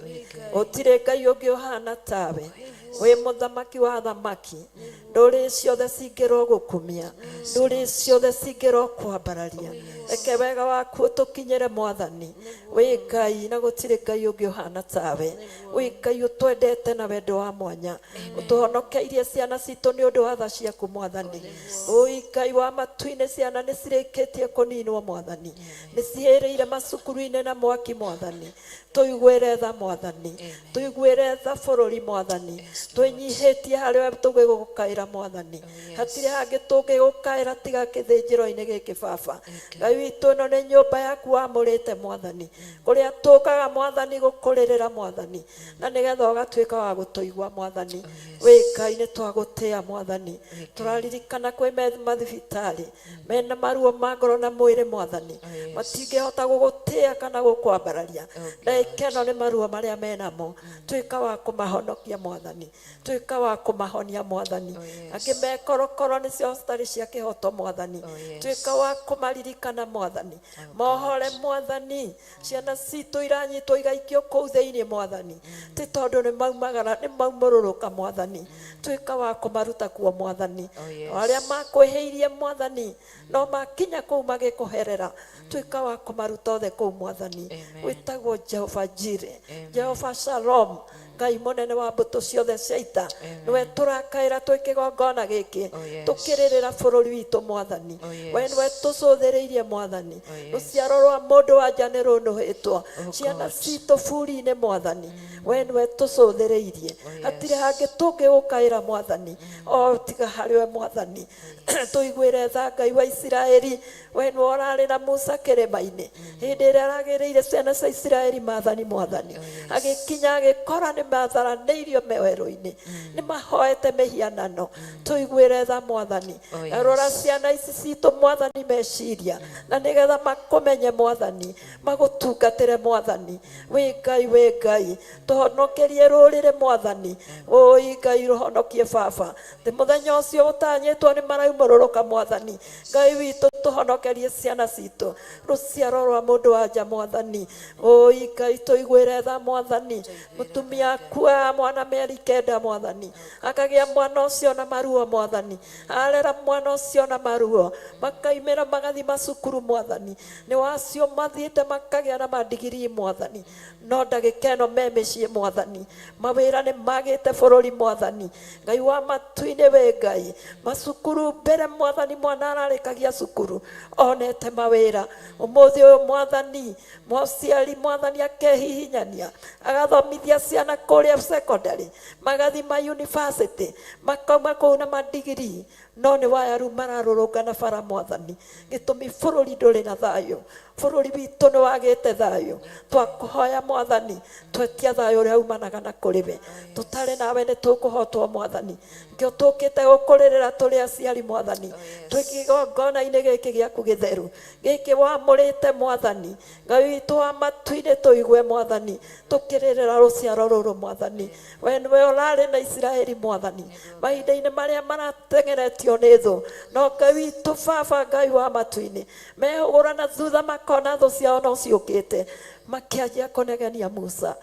gũtirĩ Ngai ũngĩ ũhana tawe. Wĩ Mũthamaki wa thamaki. Ndũrĩ ciothe cingĩrwo gũkumia, ndũrĩ ciothe cingĩrwo kwambararia. Reke wega waku ũtũkinyĩre, Mwathani. Wĩ Ngai na gũtirĩ Ngai ũngĩ ũhana tawe. Wĩ Ngai ũtwendete na wendo wa mwanya, ũtũhonokeirie ciana citũ nĩ ũndũ wa tha ciaku, Mwathani. Ũi Ngai wa matu-inĩ, ciana nĩ cirĩkĩtie kũninwo, Mwathani, nĩ cihĩrĩire macukuru-inĩ na mwaki. Mwathani, tũiguĩre tha. Mwathani, tũiguĩre tha bũrũri. Mwathani, twĩnyihĩtie harĩ we tũgĩgũkaĩra. Mwathani, hatirĩ hangĩ tũngĩgũkaĩra tiga kĩthĩnjĩro-inĩ gĩkĩ. Baba Ngai witũ, ĩno nĩ nyũmba yaku wamũrĩte, Mwathani, kũrĩa tũkaga, Mwathani, gũkũrĩrĩra, Mwathani, na nĩgetha ũgatuĩka wa gũtũigua. Mwathani, wĩ Ngai, nĩ twagũtĩa. Mwathani, tũraririkana kwĩ me mathibitarĩ mena maruo ma ngoro na mwĩrĩ, Mwathani, matingĩhota gũgũtĩa kana gũkwambararia. Ndagĩka ĩno nĩ maruo marĩa menamo, tuĩka wa kũmahonokia, Mwathani, tuĩka wa kũmahonia, Mwathani. Angĩ mekorokoro nĩcio hospital cia kĩhoto, Mwathani, tuĩka wa kũmaririkana, Mwathani, mohore. Mwathani, ciana citũ iranyitwo igaikio kũu thĩinĩ, Mwathani, ti tondũ nĩ maumagara, nĩ maumũrũrũka. Mwathani, tuĩka wa kũmaruta kuo, Mwathani. O arĩa makwĩhĩirie, Mwathani, no makinya kũu magĩkũherera, tuĩka wa kũmaruta othe kũu, Mwathani. Wĩtagwo Jehova Jire, Jehova Shalom. Ngai mũnene wa mbũtũ ciothe cia ita, nĩwe tũrakaĩra twĩ kĩgongona gĩkĩ, Oh, yes. tũkĩrĩrĩra bũrũri witũ mwathani. Oh, yes. We nĩwe tũcũthĩrĩirie mwathani. Oh, yes. Rũciaro rwa mũndũ wa nja nĩ rũnũhĩtwo, Oh, ciana God. citũ buri-inĩ mwathani, we nĩwe tũcũthĩrĩirie. Oh, yes. Hatirĩ hangĩ tũngĩgũkaĩra mwathani o tiga harĩ we mwathani. Tũiguĩre tha Ngai wa Isiraeli, we nĩwe ũrarĩ na Musa kĩrĩma-inĩ hĩndĩ ĩrĩa aragĩrĩire ciana cia Isiraeli maathani mwathani, agĩkinya agĩkora nĩ matharanĩirio werũ-inĩ, nĩ mahoete mĩhianano. Tũiguĩre tha mwathani. Oh, yes. Na rora ciana ici citũ mwathani meciria, na nĩgetha makũmenye mwathani, magũtungatĩre mwathani. Wĩ Ngai, wĩ Ngai, tũhonokerie rũrĩrĩ mwathani. Ũi Ngai, rũhonokie baba. Thĩ mũthenya ũcio ũtanyĩtwo nĩ maraumũrũrũka mwathani. Ngai witũ, tũhonokerie ciana citũ, rũciaro rwa mũndũ wa nja mwathani. Ũi Ngai, tũiguĩre tha mwathani. Mũtumia akua mwana mĩeri 9 mwathani, akagĩa mwana ũcio na maruo mwathani, arera mwana ũcio na maruo, makaimĩra magathi macukuru mwathani, nĩ wacio mathiĩte makagĩa na mandigirii mwathani, no ndagĩka ĩno me mĩciĩ mwathani, mawĩra nĩ magĩte bũrũri mwathani. Ngai wa matu-inĩ, wĩ Ngai, macukuru mbere mwathani, mwana ararĩkagia cukuru onete mawĩra. Ũmũthĩ ũyũ mwathani, mũciari mwathani akehihinyania agathomithia ciana kũrĩa secondary, magathi ma university, makauma kũu na mandigirii, no nĩ wayaru mararũrũngana bara mwathani. Gĩtũmi bũrũri ndũrĩ na thayũ, bũrũri witũ nĩ wagĩte thayũ. Twakũhoya mwathani, twetia thayũ ũrĩa umanaga na kũrĩ we. Tũtarĩ nawe nĩ tũkũhotwo mwathani. Nkĩo tũkĩte gũkũrĩrĩra tũrĩ aciari mwathani, twĩ kĩgongona-inĩ gĩkĩ gĩaku gĩtheru, gĩkĩ wamũrĩte mwathani. Ngai witũ wa matu-inĩ, tũigue mwathani, tũkĩrĩrĩra rũciaro rũrũ mwathani. We nĩwe ũrarĩ na Isiraeli mwathani mahinda-inĩ marĩa marateng'eretio nĩ thũ, no Ngai witũ baba, Ngai wa matu-inĩ, mehũgũra na thutha makona thũ ciao no ciũkĩte, makĩanjia kũnegenia Musa.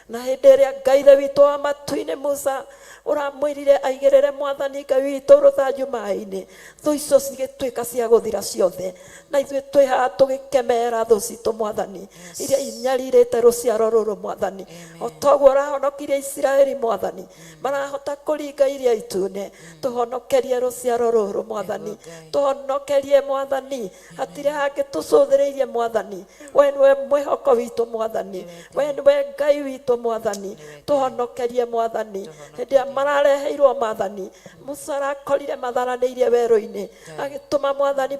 Na hĩndĩ ĩrĩa Ngai Ithe witũ wa matu-inĩ Musa ũramwĩrire aigĩrĩre mwathani Ngai witũ rũthanju maĩ-inĩ, thũ icio cigĩtuĩka cia gũthira ciothe. Na ithuĩ twĩ haha tũgĩkemera thũ citũ mwathani, iria inyarirĩte rũciaro rũrũ mwathani. O toguo ũrahonokirie Isiraeli mwathani, marahota kũringa iria itune, tũhonokerie rũciaro rũrũ mwathani, tũhonokerie mwathani. Hatirĩ hangĩ tũcũthĩrĩirie mwathani, we nĩwe mwĩhoko witũ mwathani, we nĩwe Ngai witũ mwathani. Tũhonokerie mwathani. Hĩndĩ ĩrĩa marareheirwo maathani, Musa arakorire matharanĩirie werũ-inĩ, agĩtũma mwathani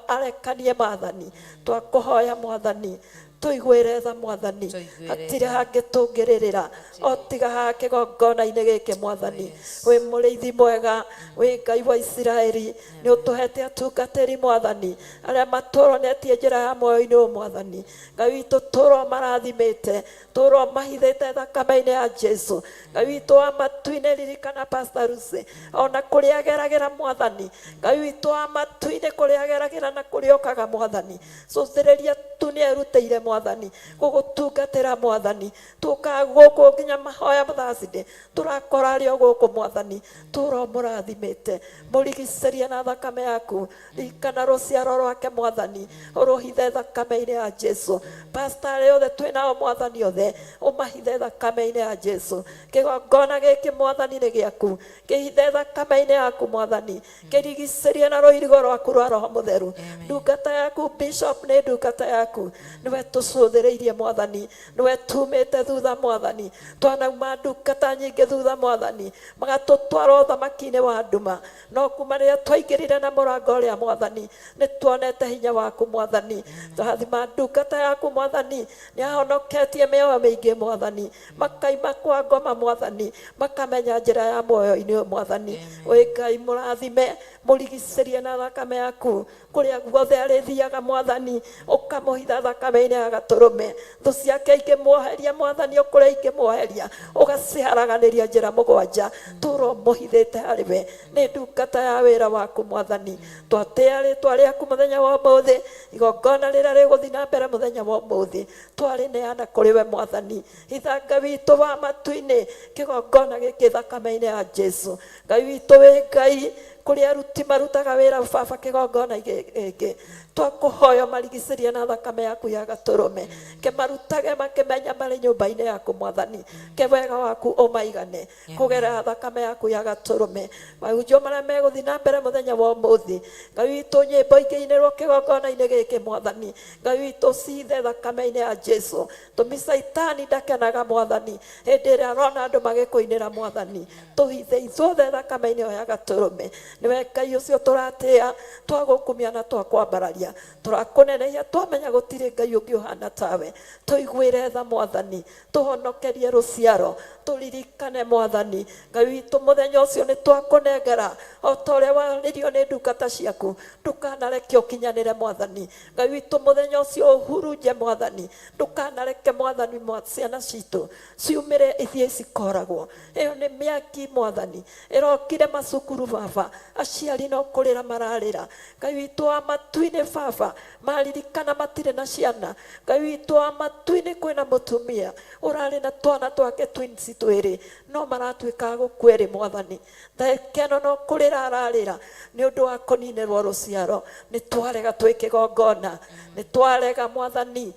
arekanie maathani. Twakũhoya mwathani, tũiguĩre tha mwathani. Tũiguĩre. Hatirĩ hangĩ tũngĩrĩrĩra o tiga haha kĩgongona-inĩ gĩkĩ mwathani. Wĩ mũrĩithi mwega, wĩ Ngai wa Isiraeli, nĩ ũtũhete atungatĩri mwathani, arĩa matũronetie njĩra ya muoyo-inĩ ũyũ mwathani. Ngai witũ, tũro marathimĩte, tũro mahithĩte thakame-inĩ ya Jesu. Ngai witũ wa matu-inĩ, ririkana Pastor Lucy ona kũrĩa ageragĩra mwathani. Ngai witũ wa matu-inĩ, kũrĩa ageragĩra na kũrĩa okaga mwathani, cũthĩrĩria tu nĩ erutĩire mwathani gũgũtungatĩra mwathani. Tũkaga gũkũ nginya mahoya Thursday, tũrakora arĩ o gũkũ mwathani. Tũro mũrathimĩte, mũrigicĩrie na thakame yaku. Ririkana rũciaro rwake mwathani, ũrũhithe thakame-inĩ ya Jesu. Pastor arĩa othe twĩ nao mwathani, othe ũmahithe thakame-inĩ ya Jesu. Kĩgongona gĩkĩ mwathani nĩ gĩaku, kĩhithe thakame-inĩ yaku mwathani, kĩrigicĩrie na rũirigo rwaku rwa Roho Mũtheru. Ndungata yaku bishop nĩ ndungata yaku, nĩwe tũcũthĩrĩirie mwathani, nĩwe tumĩte thutha mwathani. Twanauma ndungata nyingĩ thutha mwathani, magatũtwara ũthamaki-inĩ wa nduma, no kuma rĩrĩa twaingĩrire na mũrango ũrĩa mwathani, nĩ tuonete hinya waku mwathani. Twathima ndungata yaku mwathani, nĩ ahonoketie mĩoyo mĩingĩ mwathani, makaima kwa ngoma mwathani, makamenya njĩra ya muoyo-inĩ ũyũ mwathani. Wĩ Ngai, mũrathime, mũrigicĩrie na thakame yaku. Kũrĩa guothe arĩthiaga mwathani, ũkamũhitha thakame-inĩ ya gatũrũme. Thũ ciake ingĩmuoheria mwathani, o kũrĩa ingĩmuoheria, ũgaciharaganĩria njĩra mũgwanja. Tũro mũhithĩte harĩ we, nĩ ndungata ya wĩra waku mwathani. Twatĩa rĩtwa rĩaku mũthenya wa ũmũthĩ. Igongona rĩrĩa rĩgũthiĩ na mbere mũthenya wa ũmũthĩ, twarĩneana kũrĩ we mwathani. Ithanga witũ wa matu-inĩ kĩgongona gĩkĩ thakame-inĩ ya Jesu. Ngai witũ, wĩ Ngai. Kũrĩ aruti marutaga wĩra baba kĩgongona gĩkĩ, twakũhoya marigicĩrie na thakame yaku ya gatũrũme, kĩmarutage makĩmenya marĩ nyũmba-inĩ yaku mwathani, ke wega waku ũmaigane kũgerera thakame yaku ya gatũrũme. Mahunjio marĩa megũthiĩ na mbere mũthenya wa ũmũthĩ, Ngai witũ, nyĩmbo ingĩinĩrwo kĩgongona-inĩ gĩkĩ mwathani, Ngai witũ, cithe thakame-inĩ ya Jesu. Tũmi Caitani ndakenaga mwathani hĩndĩ ĩrĩa arona andũ magĩkũinĩra mwathani, tũhithe ithuothe thakame-inĩ ĩyo ya gatũrũme. Nĩwe Ngai ũcio tũratĩa, twagũkumia na twakwambararia, tũrakũnenehia, twamenya gũtirĩ Ngai ũngĩ ũhana tawe. Tũiguĩre tha mwathani, tũhonokerie rũciaro, tũririkane mwathani Ngai witũ mũthenya ũcio nĩ twakũnengera o ta ũrĩa warĩrio nĩ ndungata ciaku, ndũkanareke ũkinyanĩre mwathani Ngai witũ mũthenya ũcio ũhurunje mwathani, ndũkanareke mwathani ciana citũ ciumĩre ithiĩ cikoragwo. Ĩyo nĩ mĩaki mwathani ĩrokire macukuru baba, aciari no kũrĩra mararĩra. Ngai witũ wa matu-inĩ baba, maririkana matirĩ na ciana. Ngai witũ wa matu-inĩ, kwĩna mũtumia ũrarĩ na twana twake twins twĩrĩ, no maratuĩka a gũkua erĩ mwathani, thekeno no kũrĩra ararĩra nĩ ũndũ wa kũninĩrwo rũciaro. Nĩ twarega twĩ kĩgongona, nĩ twarega mwathani,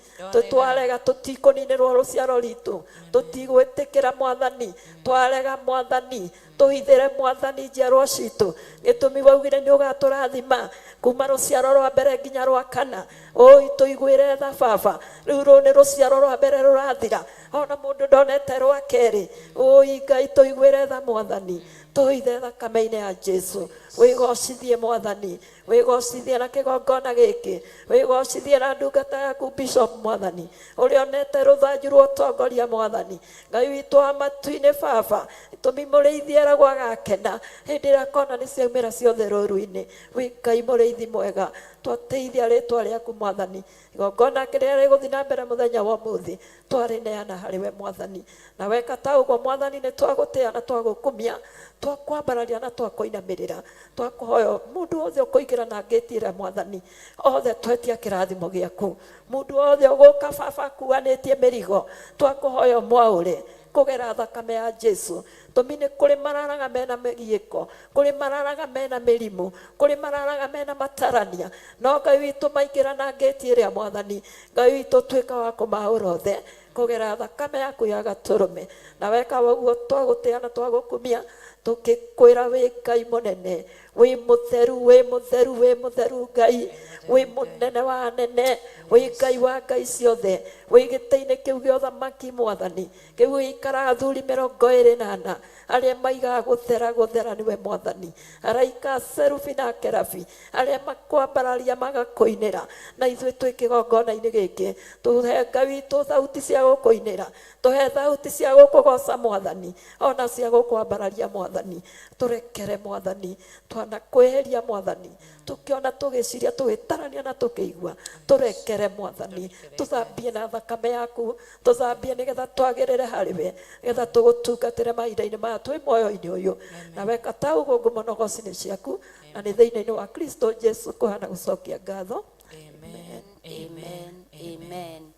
twarega tũtikũninĩrwo rũciaro ritũ, tũtigwĩtĩkĩra mwathani, twarega mwathani, tũhithĩre mwathani njiarwa citũ. Gĩtũmi waugire nĩ ũgatũrathima kuma rũciaro rwa mbere nginya rwa kana. Ũi tũiguĩre tha baba, rĩu rũũ nĩ rũciaro rwa mbere rũrathira, ona mũndũ ndonete rwa kerĩ. Ũi Ngai tũiguĩre tha mwathani, tũhithe thakame-inĩ ya Jesu. Wĩgocithie mwathani, wĩgocithie na kĩgongona gĩkĩ, wĩgocithie na ndungata yaku bishop mwathani, ũrĩa onete rũthanju rwa ũtongoria mwathani Ngai witũ wa matu-inĩ baba. Itũmi mũrĩithi eragwo agakena hĩndĩ ĩrĩa akona nĩ ciaumĩra ciothe rũru-inĩ. Wĩ Ngai mũrĩithi mwega, twateithia rĩtwa rĩaku mwathani. Igongona kĩrĩa rĩgũthiĩ na mbere mũthenya wa ũmũthĩ twarĩneana harĩ we mwathani, na weka ta ũguo mwathani nĩ twagũtĩa na twagũkumia, twakwambararia na twakũinamĩrĩra. Twakũhoya mũndũ wothe ũkũingĩra na ngĩti ĩrĩa mwathani, othe twetia kĩrathimo gĩaku. Mũndũ wothe ũgũka baba akuanĩtie mĩrigo, twakũhoya mwaũre kũgera thakame ya Jesu. Tũmi nĩ kũrĩ mararaga mena mĩgiĩko, kũrĩ mararaga mena mĩrimũ, kũrĩ mararaga mena matarania, no Ngai witũ maingĩra na ngĩti ĩrĩa mwathani Ngai witũ, tuĩka wa kũmaũra othe kũgera thakame yaku ya gatũrũme. Na weka ũguo twagũtĩa na twagũkumia, tũkĩkwĩra wĩ Ngai mũnene, wĩ mũtheru, wĩ mũtheru, wĩ mũtheru Ngai, wĩ mũnene wa anene, wĩ Ngai wa ngai ciothe, wĩ gĩtĩ-inĩ kĩu gĩa ũthamaki mwathani, kĩu gĩikaraga athuri 24 arĩa maigaga gũthera gũthera nĩwe mwathani, araika serubi na kerabi arĩa makwambararia magakũinĩra. Na ithuĩ twĩ kĩgongona-inĩ gĩkĩ, tũhe Ngai witũ thauti cia gũkũinĩra, tũhe thauti cia gũkũgoca mwathani, ona cia gũkwambararia mwathani. Tũrekere mwathani, twanakwĩhĩria mwathani, tũkĩona, tũgĩciria, tũgĩtarania na tũkĩigua. Tũrekere mwathani, tũthambie na thakame yaku, tũthambie nĩgetha twagĩrĩre harĩ we, nĩgetha tũgũtungatĩre mahinda-inĩ maya twĩ muoyo-inĩ ũyũ. Na weka ta ũguo, ngumo na ũgoci nĩ ciaku, na nĩ thĩinĩ wa Kristo Jesu kũhana gũcokia ngatho. Amen, amen, amen.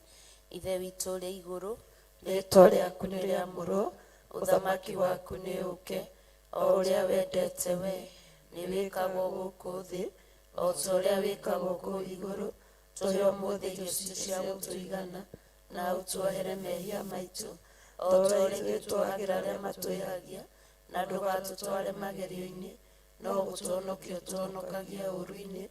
Ithe witũ ũrĩ igũrũ, rĩĩtwa rĩaku nĩ rĩamũrwo, ũthamaki waku nĩ ũũke, o ũrĩa wendete we nĩ wĩkagwo gũkũ thĩ o ta ũrĩa wĩkagwo kũu igũrũ. Tũhe ũmũthĩ irio citũ cia gũtũigana, na ũtuohere mehia maitũ o ta ũrĩa ithuĩ tuohagĩra arĩa matwĩhagia, na ndũgatũtware magerio-inĩ, no gũtũhonokia ũtũhonokagie ũũru-inĩ,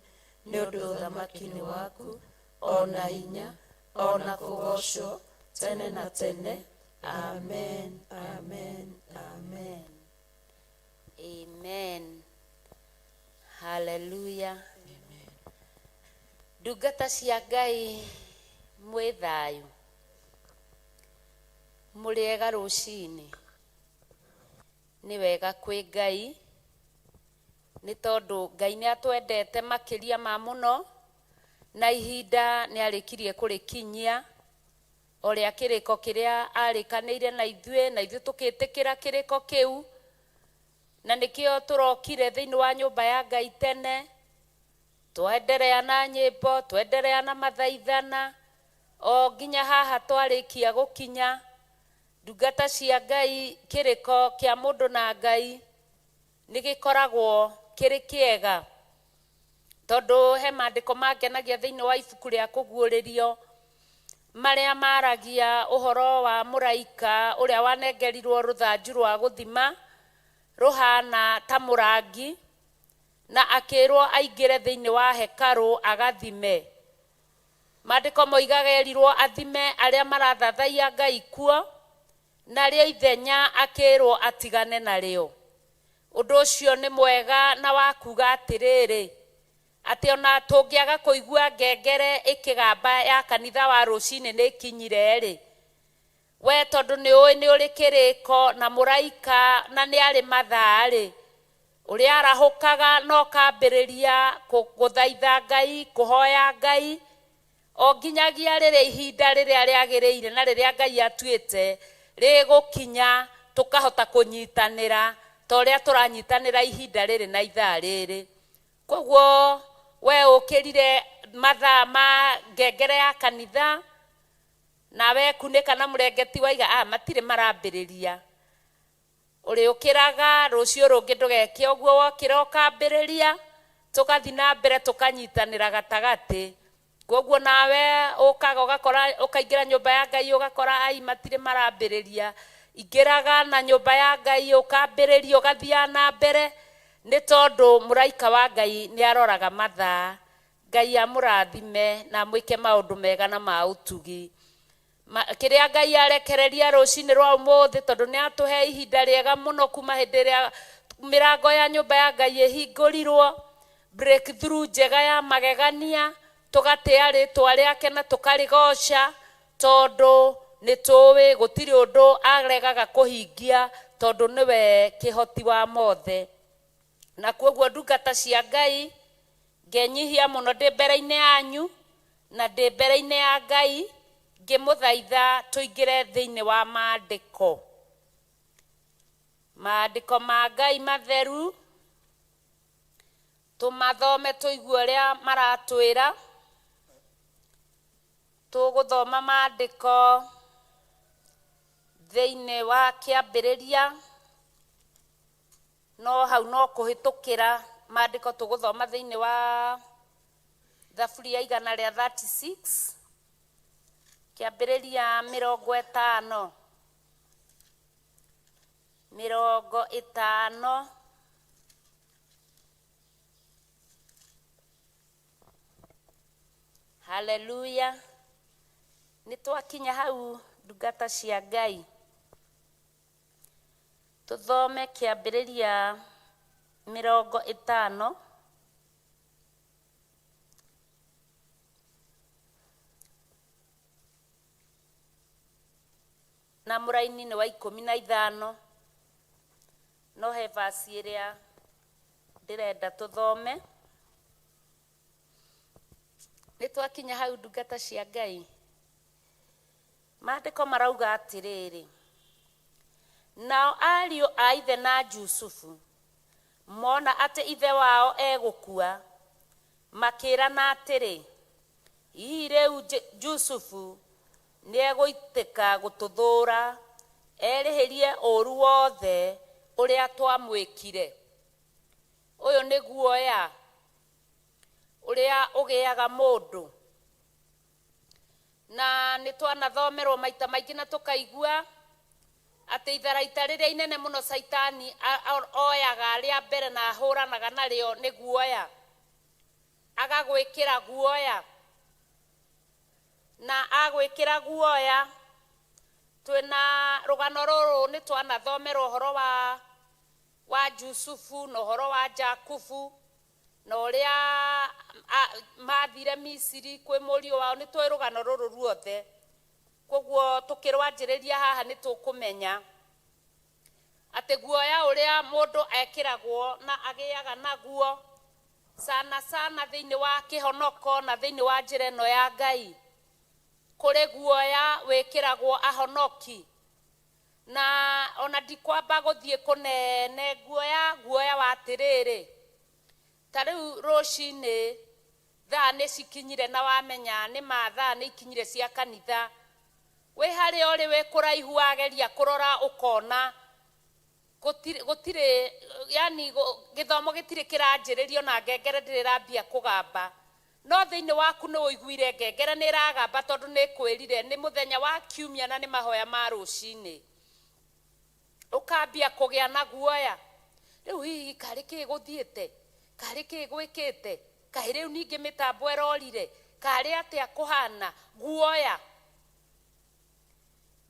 nĩ ũndũ ũthamaki nĩ waku, o na hinya, o na kũgoocwo tene na tene. Amen, amen, amen. Amen, haleluya. Ndungata cia Ngai, mwĩ thayũ? Mũrĩega rũcinĩ? Nĩ wega kwĩ Ngai, nĩ tondũ Ngai nĩ atwendete makĩria ma mũno, na ihinda nĩ arĩkirie kũrĩkinyia o rĩa kĩrĩko kĩrĩa arĩkanĩire na ithuĩ, na ithuĩ tũkĩtĩkĩra kĩrĩko kĩu, na nĩkĩo tũrokire thĩinĩ wa nyũmba ya Ngai tene, twenderea na nyĩmbo, twenderea na mathaithana o nginya haha twarĩkia gũkinya. Ndungata cia Ngai, kĩrĩko kĩa mũndũ na Ngai nĩ gĩkoragwo Kĩrĩ kĩega tondũ he maandĩko mangenagia thĩinĩ wa ibuku rĩa kũguũrĩrio marĩa maragia ũhoro wa mũraika ũrĩa wanengerirwo rũthanju rwa gũthima rũhana ta mũrangi na akĩrwo aingĩre thĩinĩ wa hekarũ agathime. Maandĩko moigaga erirwo athime arĩa marathathaiya Ngai kuo, narĩo ithenya akĩrwo atigane narĩo. Ũndũ ũcio nĩ mwega na wa kuga atĩrĩrĩ, atĩ ona tũngĩaga kũigua ngengere ĩkĩgamba ya kanitha wa rũcinĩ nĩ ĩkinyire rĩ, we tondũ nĩ ũĩ nĩ ũrĩ kĩrĩko na mũraika na nĩ arĩ mathaa rĩ, ũrĩa arahũkaga na ũkambĩrĩria gũthaitha Ngai, kũhoya Ngai, o nginyagia rĩrĩa ihinda rĩrĩa rĩagĩrĩire na rĩrĩa Ngai atuĩte rĩgũkinya, tũkahota kũnyitanĩra ta ũrĩa tũranyitanĩra ihinda rĩrĩ na ithaa rĩrĩ. Koguo we ũkĩrire mathaa ma ngengere ya kanitha nawe kunĩka na mũrengeti waiga matirĩ marambĩrĩria, ũrĩũkĩraga rũciũ rũngĩ ndũgeke ũguo, wokĩra ũkambĩrĩria tũgathiĩ na mbere tũkanyitanĩra gatagatĩ. Koguo nawe ũkaga ũgakora ũkaingĩra nyũmba ya Ngai ũgakora ai matirĩ marambĩrĩria, ingĩraga na nyũmba ya Ngai ũkambĩrĩria ũgathiaga na mbere, nĩ tondũ mũraika wa Ngai nĩ aroraga mathaa. Ngai amũrathime na amwĩke maũndũ mega na ma ũtugi. Kĩrĩa Ngai arekereria rũcinĩ rwa ũmũthĩ, tondũ nĩ atũhe ihinda rĩega mũno kuma hĩndĩ ĩrĩa mĩrango ya nyũmba ya Ngai ĩhingũrirwo, breakthrough njega ya magegania, tũgatĩa rĩtwa rĩake na tũkarĩgoca, tondũ nĩ tũĩ gũtirĩ ũndũ aregaga kũhingia, tondũ nĩwe kĩhoti wa mothe. Na koguo ndungata cia Ngai, ngenyihia mũno ndĩ mbere-inĩ yanyu na ndĩ mbere-inĩ ya Ngai, ngĩmũthaitha tũingĩre thĩinĩ wa maandĩko. Maandĩko ma Ngai matheru, tũmathome tũigue ũrĩa maratwĩra. Tũgũthoma maandĩko thĩinĩ wa kĩambĩrĩria, no hau no kũhĩtũkĩra maandĩko tũgũthoma thĩinĩ wa Thaburi ya igana rĩa 36, kĩambĩrĩria mĩrongo ĩtano. Mĩrongo ĩtano. Haleluya. Nĩ twakinya hau ndungata cia Ngai. Tũthome kĩambĩrĩria mĩrongo ĩtano. Na mũraini nĩ wa 15, no he vasi ĩrĩa ndĩrenda tũthome. Nĩ twakinya hau ndungata cia Ngai. Maandĩko marauga atĩrĩrĩ, nao ariũ a ithe na Jusufu mona atĩ ithe wao egũkua, makĩrana atĩrĩ, hihi rĩu Jusufu nĩegũitĩka gũtũthũra, erĩhĩrie ũũru wothe ũrĩa twamwĩkire. Ũyũ nĩ guoya ũrĩa ũgĩaga mũndũ. Na nĩ twanathomerwo maita maingĩ na tũkaigua atĩ itharaita rĩrĩa inene mũno Caitani oyaga rĩa mbere na ahũranaga narĩo nĩ guoya. Agagwĩkĩra guoya. Na agwĩkĩra guoya, twĩna rũgano rũrũ nĩ twanathomerwo ũhoro wa Jusufu na ũhoro wa Jakubu na ũrĩa mathire Misiri kwĩ mũriũ wao, nĩ tũĩ rũgano rũrũ ruothe. Koguo tũkĩrwanjĩrĩria haha nĩ tũkũmenya atĩ guoya ũrĩa mũndũ ekĩragwo na agĩaga naguo sana sana thĩinĩ wa kĩhonoko na thĩinĩ wa njĩra ĩno ya Ngai, kũrĩ guoya wĩkĩragwo ahonoki. Na ona ndikwamba gũthiĩ kũnene guoya wa atĩrĩrĩ, ta rĩu rũcinĩ thaa nĩ cikinyire na wamenya nĩ ma thaa nĩ ikinyire cia kanitha, wĩ harĩa ũrĩ wĩ kũraihu wageria kũrora ũkona Gũtirĩ yani gĩthomo gĩtirĩ kĩranjĩrĩrio na ngengere ndĩrĩ ĩrambia kũgamba, no thĩinĩ waku nĩ ũiguire ngengere nĩ ĩragamba tondũ nĩ ĩkwĩrire nĩ mũthenya wa kiumia na nĩ mahoya ma rũcinĩ. Ũkambia kũgĩa na guoya, rĩu hihi karĩ kĩ gũthiĩte, karĩ kĩ gwĩkĩte, kaĩ rĩu ningĩ mĩtambo ĩrorire, karĩ atĩa kũhana. Guoya,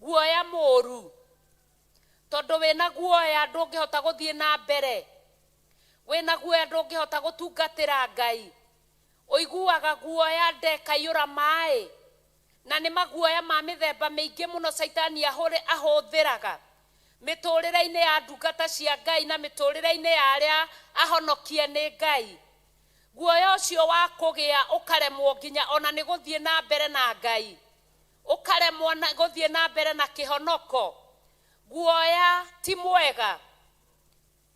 guoya mũru, tondũ wĩna guoya ndũngĩhota gũthiĩ na mbere, wĩna guoya ndũngĩhota gũtungatĩra Ngai. Ũiguaga guoya ndekaiyũra maĩ, na nĩ maguoya ma mĩthemba mĩingĩ mũno caitani ahũthĩraga mĩtũrĩre-inĩ ya ndungata cia Ngai na mĩtũrĩre-inĩ ya arĩa ahonokie nĩ Ngai. Guoya ũcio wa kũgĩa ũkaremwo nginya ona nĩ gũthiĩ na mbere na Ngai, ũkaremwo gũthiĩ na mbere na kĩhonoko. Guoya ti mwega.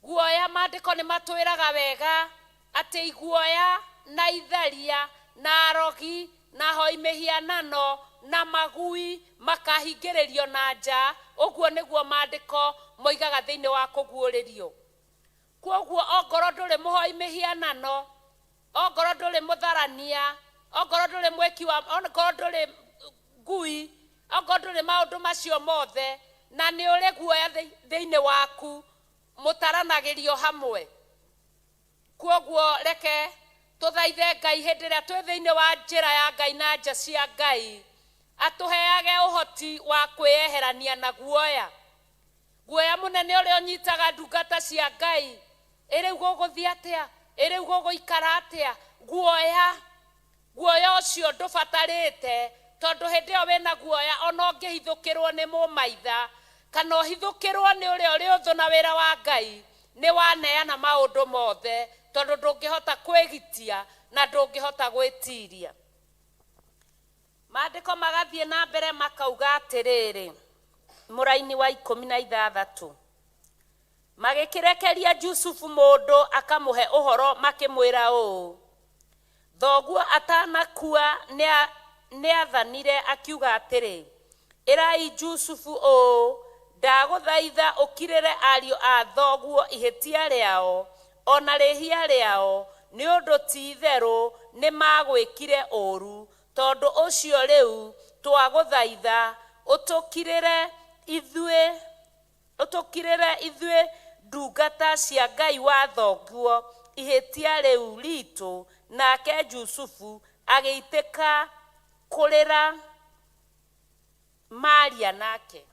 Guoya, maandĩko nĩ matwĩraga wega atĩ iguoya na itharia na arogi na hoi mĩhianano na magui makahingĩrĩrio na nja. Ũguo nĩguo maandĩko moigaga thĩinĩ wa kũguũrĩrio. Kwoguo ongorwo ndũrĩ mũhoi mĩhianano, ongorwo ndũrĩ mũtharania, ongorwo ndũrĩ mwĩki wa, ongorwo ndũrĩ ngui, ongorwo ndũrĩ maũndũ macio mothe, na nĩ ũrĩ guoya thĩinĩ waku, mũtaranagĩrio hamwe. Kwoguo reke tũthaithe Ngai hĩndĩ ĩrĩa twĩ thĩinĩ wa njĩra ya Ngai na nja cia Ngai, atũheage ũhoti wa kwĩyeherania na guoya. Guoya mũnene ũrĩa ũnyitaga ndungata cia Ngai, ĩ rĩu gũgũthiĩ atĩa, ĩ rĩu gũgũikara atĩa. Guoya, guoya ũcio ndũbatarĩte, tondũ hĩndĩ ĩyo wĩna guoya ona ũngĩhithũkĩrwo nĩ mũmaitha kana ũhithũkĩrwo nĩ ũrĩa ũrĩ ũthũ na wĩra wa Ngai, nĩ waneana maũndũ mothe, tondũ ndũngĩhota kwĩgitia na ndũngĩhota gwĩtiria. Maandĩko magathiĩ na mbere makauga atĩrĩrĩ, mũraini wa 16, magĩkĩrekeria Jusufu mũndũ akamũhe ũhoro makĩmwĩra ũũ, thoguo atanakua nĩathanire akiuga atĩrĩ, ĩrai Jusufu ũũ, ndagũthaitha ũkirĩre ariũ a thoguo ihĩtia rĩao ona rĩhia rĩao, nĩ ũndũ ti itherũ nĩ magwĩkire ũũru. Tondũ ũcio rĩu twagũthaitha ũtũkirĩre ithuĩ ndungata cia Ngai wa thoguo ihĩtia rĩu ritũ. Nake Jusufu agĩitĩka kũrĩra maria nake.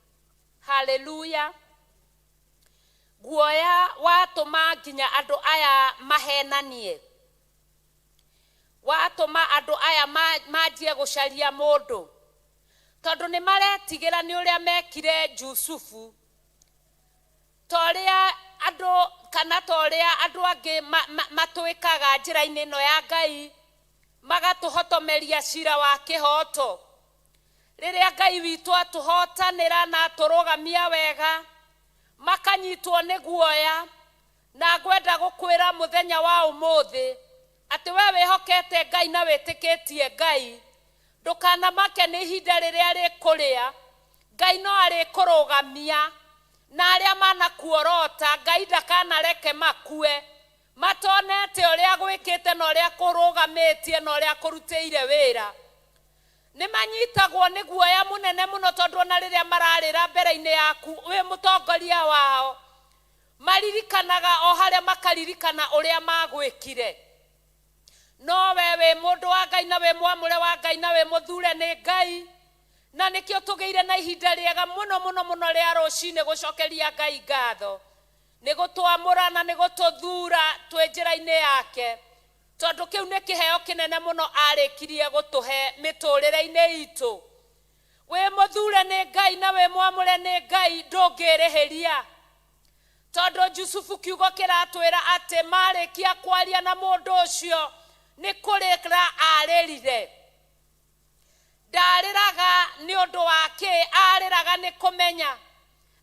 Haleluya. Guoya watũma nginya andũ aya mahenanie, watũma andũ aya manjie gũcaria mũndũ, tondũ nĩ maretigĩra nĩ ũrĩa mekire Jusufu, ta ũrĩa andũ kana ta ũrĩa andũ angĩ matwĩkaga njĩra-inĩ ĩno ya Ngai, magatũhotomeria cira wa kĩhoto. Rĩrĩa Ngai witũ atũhotanĩra na atũrũgamia wega, makanyitwo nĩ guoya. Na ngwenda gũkwĩra mũthenya wa ũmũthĩ atĩ we wĩhokete Ngai na wĩtĩkĩtie Ngai, ndũkanamake nĩ ihinda rĩrĩa rĩkũrĩa. Ngai no arĩkũrũgamia, na arĩa manakuorota Ngai ndakanareke makue matonete ũrĩa gwĩkĩte na ũrĩa kũrũgamĩtie na ũrĩa kũrutĩire wĩra. Nĩ manyitagwo nĩ guoya mũnene mũno, tondũ ona rĩrĩa mararĩra mbere-inĩ yaku wĩ mũtongoria wao, maririkanaga o harĩa makaririkana ũrĩa magwĩkire. No we wĩ mũndũ wa Ngai na wĩ mwamũre wa Ngai na wĩ mũthure nĩ Ngai, na nĩkĩo tũgĩire na ihinda rĩega mũno mũno mũno rĩa rũcinĩ gũcokeria Ngai ngatho, nĩ gũtwamũra na nĩ gũtũthura twĩ njĩra-inĩ yake, tondũ kĩu nĩ kĩheo kĩnene mũno arĩkirie gũtũhe mĩtũrĩre-inĩ itũ. Wĩ mũthure nĩ Ngai na wĩ mwamũre nĩ Ngai, ndũngĩrĩhĩria, tondũ Jusufu kiugo kĩratwĩra atĩ marĩkia kwaria na mũndũ ũcio nĩ kũrĩra arĩrire. Ndarĩraga nĩ ũndũ wa kĩ? Arĩraga nĩ kũmenya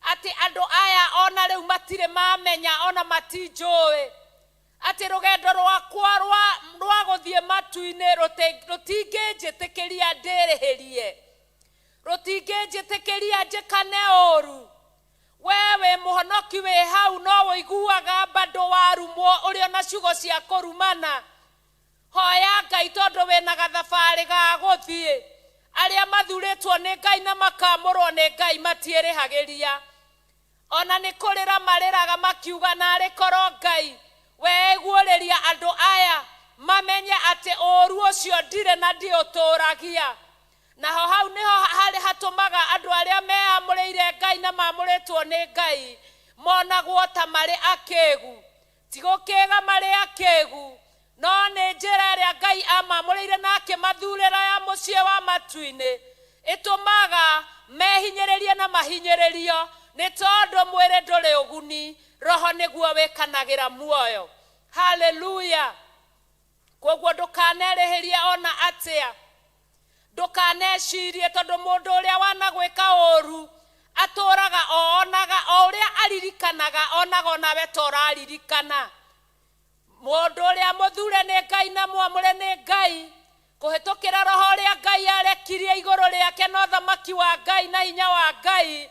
atĩ andũ aya ona rĩu matirĩ mamenya ona matinjũĩ, atĩ rũgendo rwakwa rwa gũthiĩ matu-inĩ rũtingĩnjĩtĩkĩria ndĩrĩhĩrie, rũtingĩnjĩtĩkĩria njĩkane ũũru. We wĩ mũhonoki wĩ hau no ũiguaga bado warumwo ũrĩ ona ciugo cia kũrumana. Hoya Ngai tondũ wĩna gathabarĩ ga gũthiĩ. Arĩa mathurĩtwo nĩ Ngai na makamũrwo nĩ Ngai matiĩrĩhagĩria. Ona nĩ kũrĩra marĩraga makiuga narĩ korwo Ngai weguũrĩria andũ aya mamenye atĩ ũũru ũcio ndirĩ na ndiũtũragia. Naho hau nĩho harĩ hatũmaga andũ arĩa meyamũrĩire Ngai na mamũrĩtwo nĩ Ngai monagwo ta marĩ akĩgu. Ti gũkĩga marĩ akĩgu, no nĩ njĩra ĩrĩa Ngai amamũrĩire na akĩmathurĩra ya mũciĩ wa matu-inĩ ĩtũmaga mehinyĩrĩrie na mahinyĩrĩrio, nĩ tondũ mwĩrĩ ndũrĩ ũguni, roho nĩguo wĩkanagĩra muoyo. Haleluya! Koguo ndũkanerĩhĩrie ona atĩa, ndũkanecirie tondũ mũndũ ũrĩa wanagwĩka ũru atũraga o onaga o ũrĩa aririkanaga, onaga onawe ta ũraririkana. Mũndũ ũrĩa mũthure nĩ Ngai na mwamũre nĩ Ngai kũhĩtũkĩra roho ũrĩa Ngai arekirie igũrũ rĩake na ũthamaki wa Ngai na hinya wa Ngai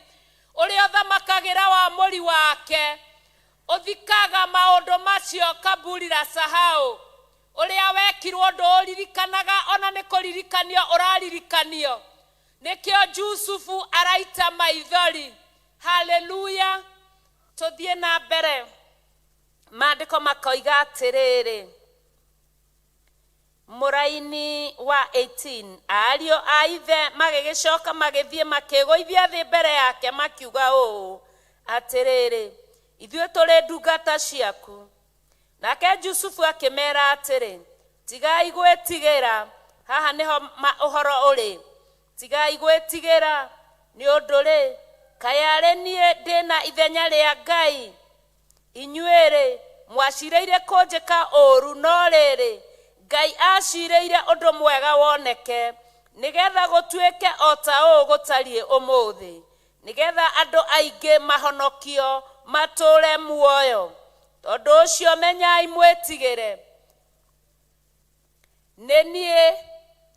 ũrĩa ũthamakagĩra wa mũri wake, ũthikaga maũndũ macio kaburi la sahau. Ũrĩa wekirwo ndũũririkanaga ona nĩ kũririkanio ũraririkanio. Nĩkĩo Jusufu araita maithori. Haleluya! Tũthiĩ na mbere. Maandĩko makoiga atĩrĩrĩ, mũraini wa 18, ariũ a ithe magĩgĩcoka magĩthiĩ makĩgũithia thĩ mbere yake makiuga ũũ atĩrĩrĩ, ithuĩ tũrĩ ndungata ciaku. Nake Jusufu akĩmera atĩrĩ, tigai gwĩtigĩra. Haha nĩho ũhoro ũrĩ. Tigai gwĩtigĩra, nĩ ũndũ rĩ, kaĩ arĩ niĩ ndĩna ithenya rĩa Ngai? Inyuĩ-rĩ, mwacirĩire kũnjĩka ũũru, no rĩrĩ, Ngai acirĩire ũndũ mwega woneke, nĩgetha gũtuĩke o ta ũũ gũtariĩ ũmũthĩ, nĩgetha andũ aingĩ mahonokio matũũre muoyo. Tondũ ũcio menyai mwĩtigĩre. Nĩ niĩ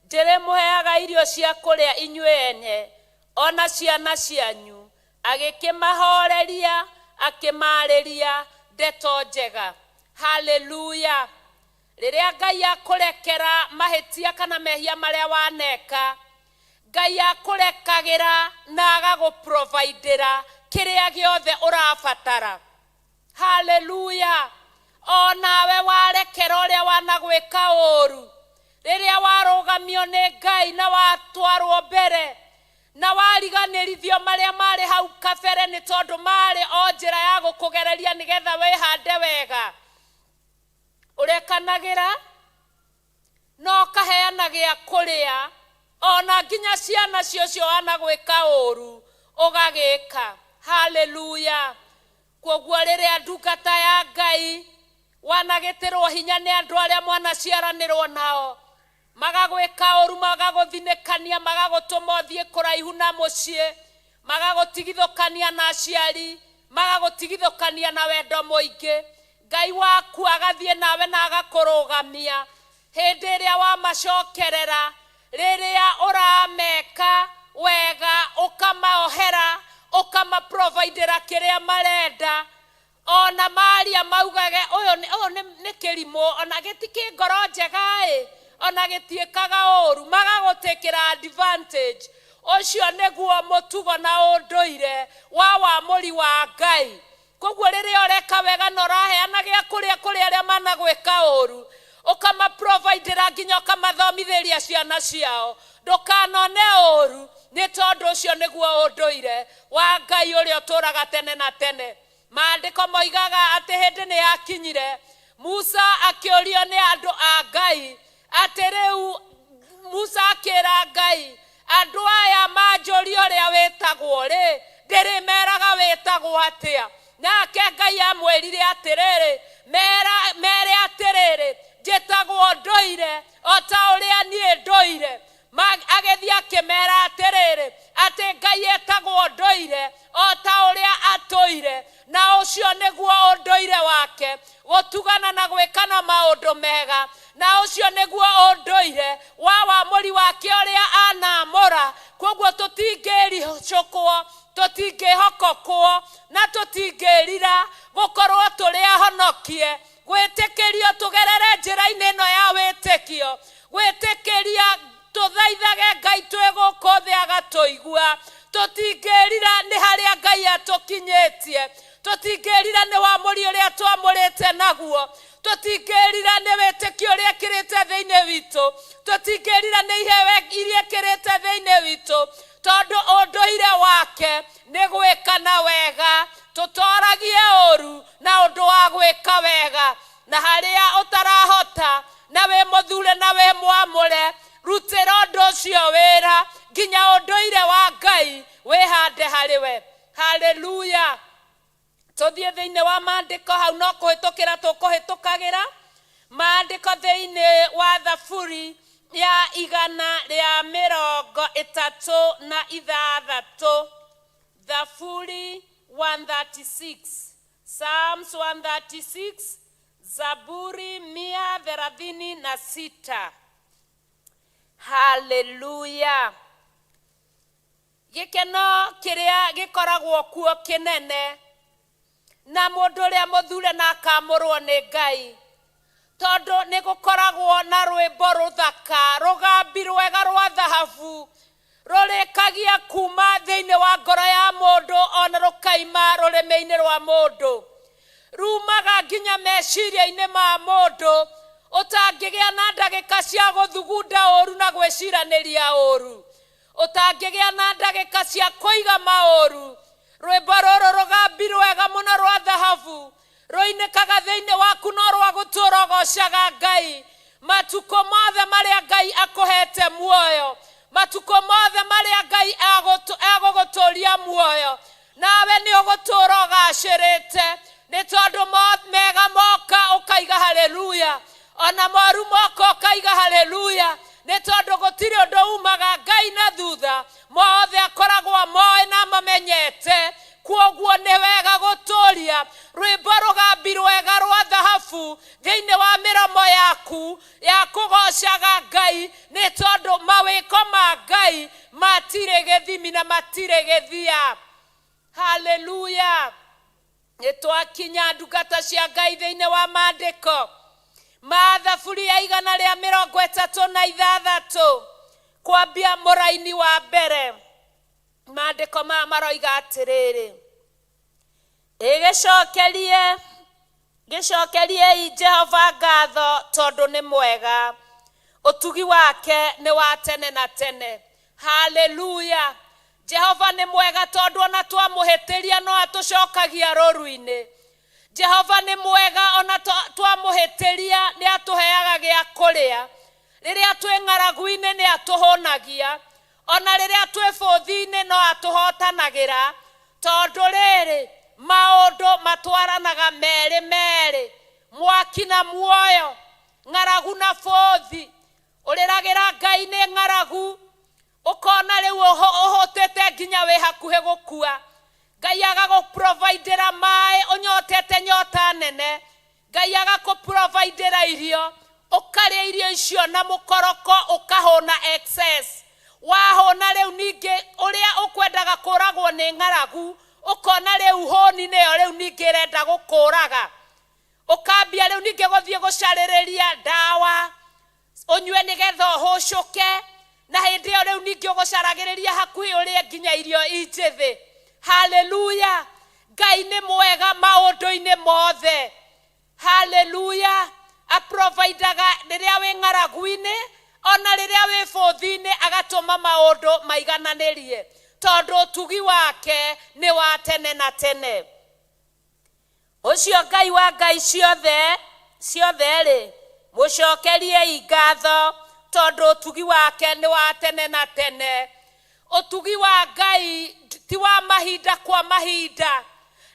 njĩrĩmũheaga irio cia kũrĩa inyuĩ ene ona ciana cianyu. Agĩkĩmahoreria akĩmaarĩria ndeto njega. Haleluya! Rĩrĩa Ngai akũrekera mahĩtia kana mehia marĩa waneka, Ngai akũrekagĩra na agagũprovidĩra kĩrĩa gĩothe ũrabatara. Haleluya! Onawe warekera ũrĩa wanagwĩka ũũru, rĩrĩa warũgamio nĩ Ngai na watwarwo mbere na wariganĩrithio marĩa marĩ hau kabere, nĩ tondũ marĩ o njĩra ya gũkũgereria nĩgetha wĩhande wega. Ũrekanagĩra na ũkaheana gĩa kũrĩa ona nginya ciana cio wanagwĩka ũũru ũgagĩka. Haleluya! Koguo rĩrĩa ndungata ya Ngai wanagĩtĩrwo hinya nĩ andũ arĩa mwanaciaranĩrwo nao, magagwĩka ũũru, magagũthinĩkania, magagũtũma ũthiĩ kũraihu na mũciĩ, magagũtigithũkania na aciari, magagũtigithũkania na wendo mũingĩ, Ngai waku agathiĩ nawe na agakũrũgamia hĩndĩ ĩrĩa wamacokerera, rĩrĩa ũrameka wega, ũkamaohera, ũkamaprovidĩra kĩrĩa marenda. Ona maria maugage ũyũ nĩ kĩrimũ, ona gĩtikĩ ngoro njega ĩ, ona gĩtiĩkaga ũũru, magagũtĩkĩra advantage. Ũcio nĩguo mũtugo na ũndũire wa wamũri wa Ngai. Koguo rĩrĩa ũreka wega na ũraheana gĩa kũrĩa kũrĩ arĩa managwĩka ũũru, ũkamaprovidĩra nginya ũkamathomithĩria ciana ciao, ndũkanone ũũru, nĩ tondũ ũcio nĩguo ũndũire wa Ngai ũrĩa ũtũũraga tene na tene. Maandĩko moigaga atĩ hĩndĩ nĩ yakinyire Musa akĩũrio nĩ andũ a Ngai atĩ rĩu Musa akĩra Ngai, andũ aya manjũria ũrĩa wĩtagwo rĩ, ndĩrĩmeraga wĩtagwo atĩa? Nake Ngai amwĩrire atĩrĩrĩ, mere atĩrĩrĩ, njĩtagwo ndũire o ta ũrĩa niĩ ndũire. Agĩthiĩ akĩmera atĩrĩrĩ, atĩ Ngai etagwo ndũire o ta ũrĩa atũire, na ũcio nĩguo ũndũire wake, gũtugana na gwĩkana maũndũ mega, na ũcio nĩguo ũndũire wa wamũri wake ũrĩa anamũra. Koguo tũtingĩricũkwo Tũtingĩhokokwo na tũtingĩrira gũkorwo tũrĩ ahonokie, gwĩtĩkĩrio tũgerere njĩra-inĩ ĩno ya wĩtĩkio, gwĩtĩkĩria tũthaithage Ngai twĩ gũkũ thĩ agatũigua. Tũtingĩrira nĩ harĩa Ngai atũkinyĩtie, tũtingĩrira nĩ wamũri ũrĩa twamũrĩte naguo, tũtingĩrira nĩ wĩtĩkio ũrĩa ĩkĩrĩte thĩinĩ witũ, tũtingĩrira nĩ iheo iria ĩkĩrĩte thĩinĩ witũ, tondũ ũndũire wake nĩ gwĩka na wega. Tũtoragie ũru na ũndũ wa gwĩka wega, na harĩa ũtarahota na wĩ mũthure na wĩ mwamũre, rutĩra ũndũ ũcio wĩra nginya ũndũire wa Ngai wĩhande harĩ we. Haleluya. Tũthiĩ thĩinĩ wa maandĩko hau, no kũhĩtũkĩra tũkũhĩtũkagĩra maandĩko thĩinĩ wa Thaburi ya 136, Thaburi 136, Psalms 136, Zaburi 136. Haleluya. Gĩkeno kĩrĩa gĩkoragwo kuo kĩnene na mũndũ ũrĩa mũthure na akamũrwo nĩ Ngai, tondũ nĩ gũkoragwo na rwĩmbo rũthaka, rũgambi rwega rwa thahabu rũrĩkagia kuma thĩinĩ wa ngoro ya mũndũ ona rũkaima rũrĩmĩ-inĩ rwa mũndũ, rumaga nginya meciria-inĩ ma mũndũ ũtangĩgĩa na ndagĩka cia gũthugunda ũru na gwĩciranĩria ũru, ũtangĩgĩa na ndagĩka cia kũiga maũru. Rwĩmbo rũrũ rũgambi rwega mũno rwa thahabu rũinĩkaga thĩinĩ waku, no rwa gũtũũra ũgocaga Ngai matukũ mothe marĩa Ngai akũhete muoyo, matukũ mothe marĩa Ngai egũgũtũũria muoyo, nawe nĩ ũgũtũũra ũgacĩrĩte, nĩ tondũ mega moka ũkaiga haleluya, ona moru moka ũkaiga haleluya, nĩ tondũ gũtirĩ ũndũ umaga Ngai na thutha, mothe akoragwo moĩ na mamenyete. Kwoguo nĩ wega gũtũũria rwĩmbo rũgambi rwega rwa thahabu thĩinĩ wa mĩromo yaku ya kũgocaga Ngai, nĩ tondũ mawĩko ma Ngai matirĩ gĩthimi na matirĩ gĩthia. Haleluya. Nĩ twakinya ndungata cia Ngai thĩinĩ wa maandĩko ma Thaburi ya 136 kwambia mũraini wa mbere. Maandĩko maya maroiga atĩrĩrĩ: Gĩcokeriei Jehova ngatho tondũ nĩ mwega, ũtugi wake nĩ wa tene na tene. Haleluya. Jehova nĩ mwega tondũ ona twamũhĩtĩria no atũcokagia rũru-inĩ. Jehova nĩ mwega ona twamũhĩtĩria nĩ atũheaga gĩa kũrĩa. Rĩrĩa twĩ ng'aragu-inĩ nĩ atũhũnagia, ona rĩrĩa twĩ bũthi-inĩ no atũhotanagĩra, tondũ rĩrĩ maũndũ matwaranaga merĩ merĩ, mwaki na muoyo, ng'aragu na bũthi. Ũrĩragĩra Ngai nĩ ng'aragu, ũkona rĩu ũhũtĩte nginya wĩ hakuhĩ gũkua. Ngai agagũprovidĩra maĩ ũnyotete nyota nene, Ngai agakũprovidĩra irio, ũkarĩa irio icio na mũkoroko ũkahũna excess. Wahũna rĩu ningĩ ũrĩa ũkwendaga kũragwo nĩ ng'aragu, ũkona rĩu hũni nĩyo rĩu ningĩ ĩrenda gũkũraga, ũkambia rĩu ningĩ gũthiĩ gũcarĩrĩria ndawa ũnyue nĩgetha ũhũcũke, na hĩndĩ ĩyo rĩu ningĩ ũgũcaragĩrĩria hakuhĩ ũrĩe nginya irio i njĩthĩ. Haleluya. Ngai nĩ mwega maũndũ-inĩ mothe. Haleluya. Aprovidaga rĩrĩa wĩ ng'aragu-inĩ ona rĩrĩa wĩ bũthi-inĩ, agatũma maũndũ maigananĩrie, tondũ ũtugi wake nĩ wa tene na tene. Ũcio Ngai wa Ngai ciothe ciothe-rĩ, mũcokeriei ngatho tondũ ũtugi wake nĩ wa tene na tene. Ũtugi wa Ngai ti wa mahinda kwa mahinda,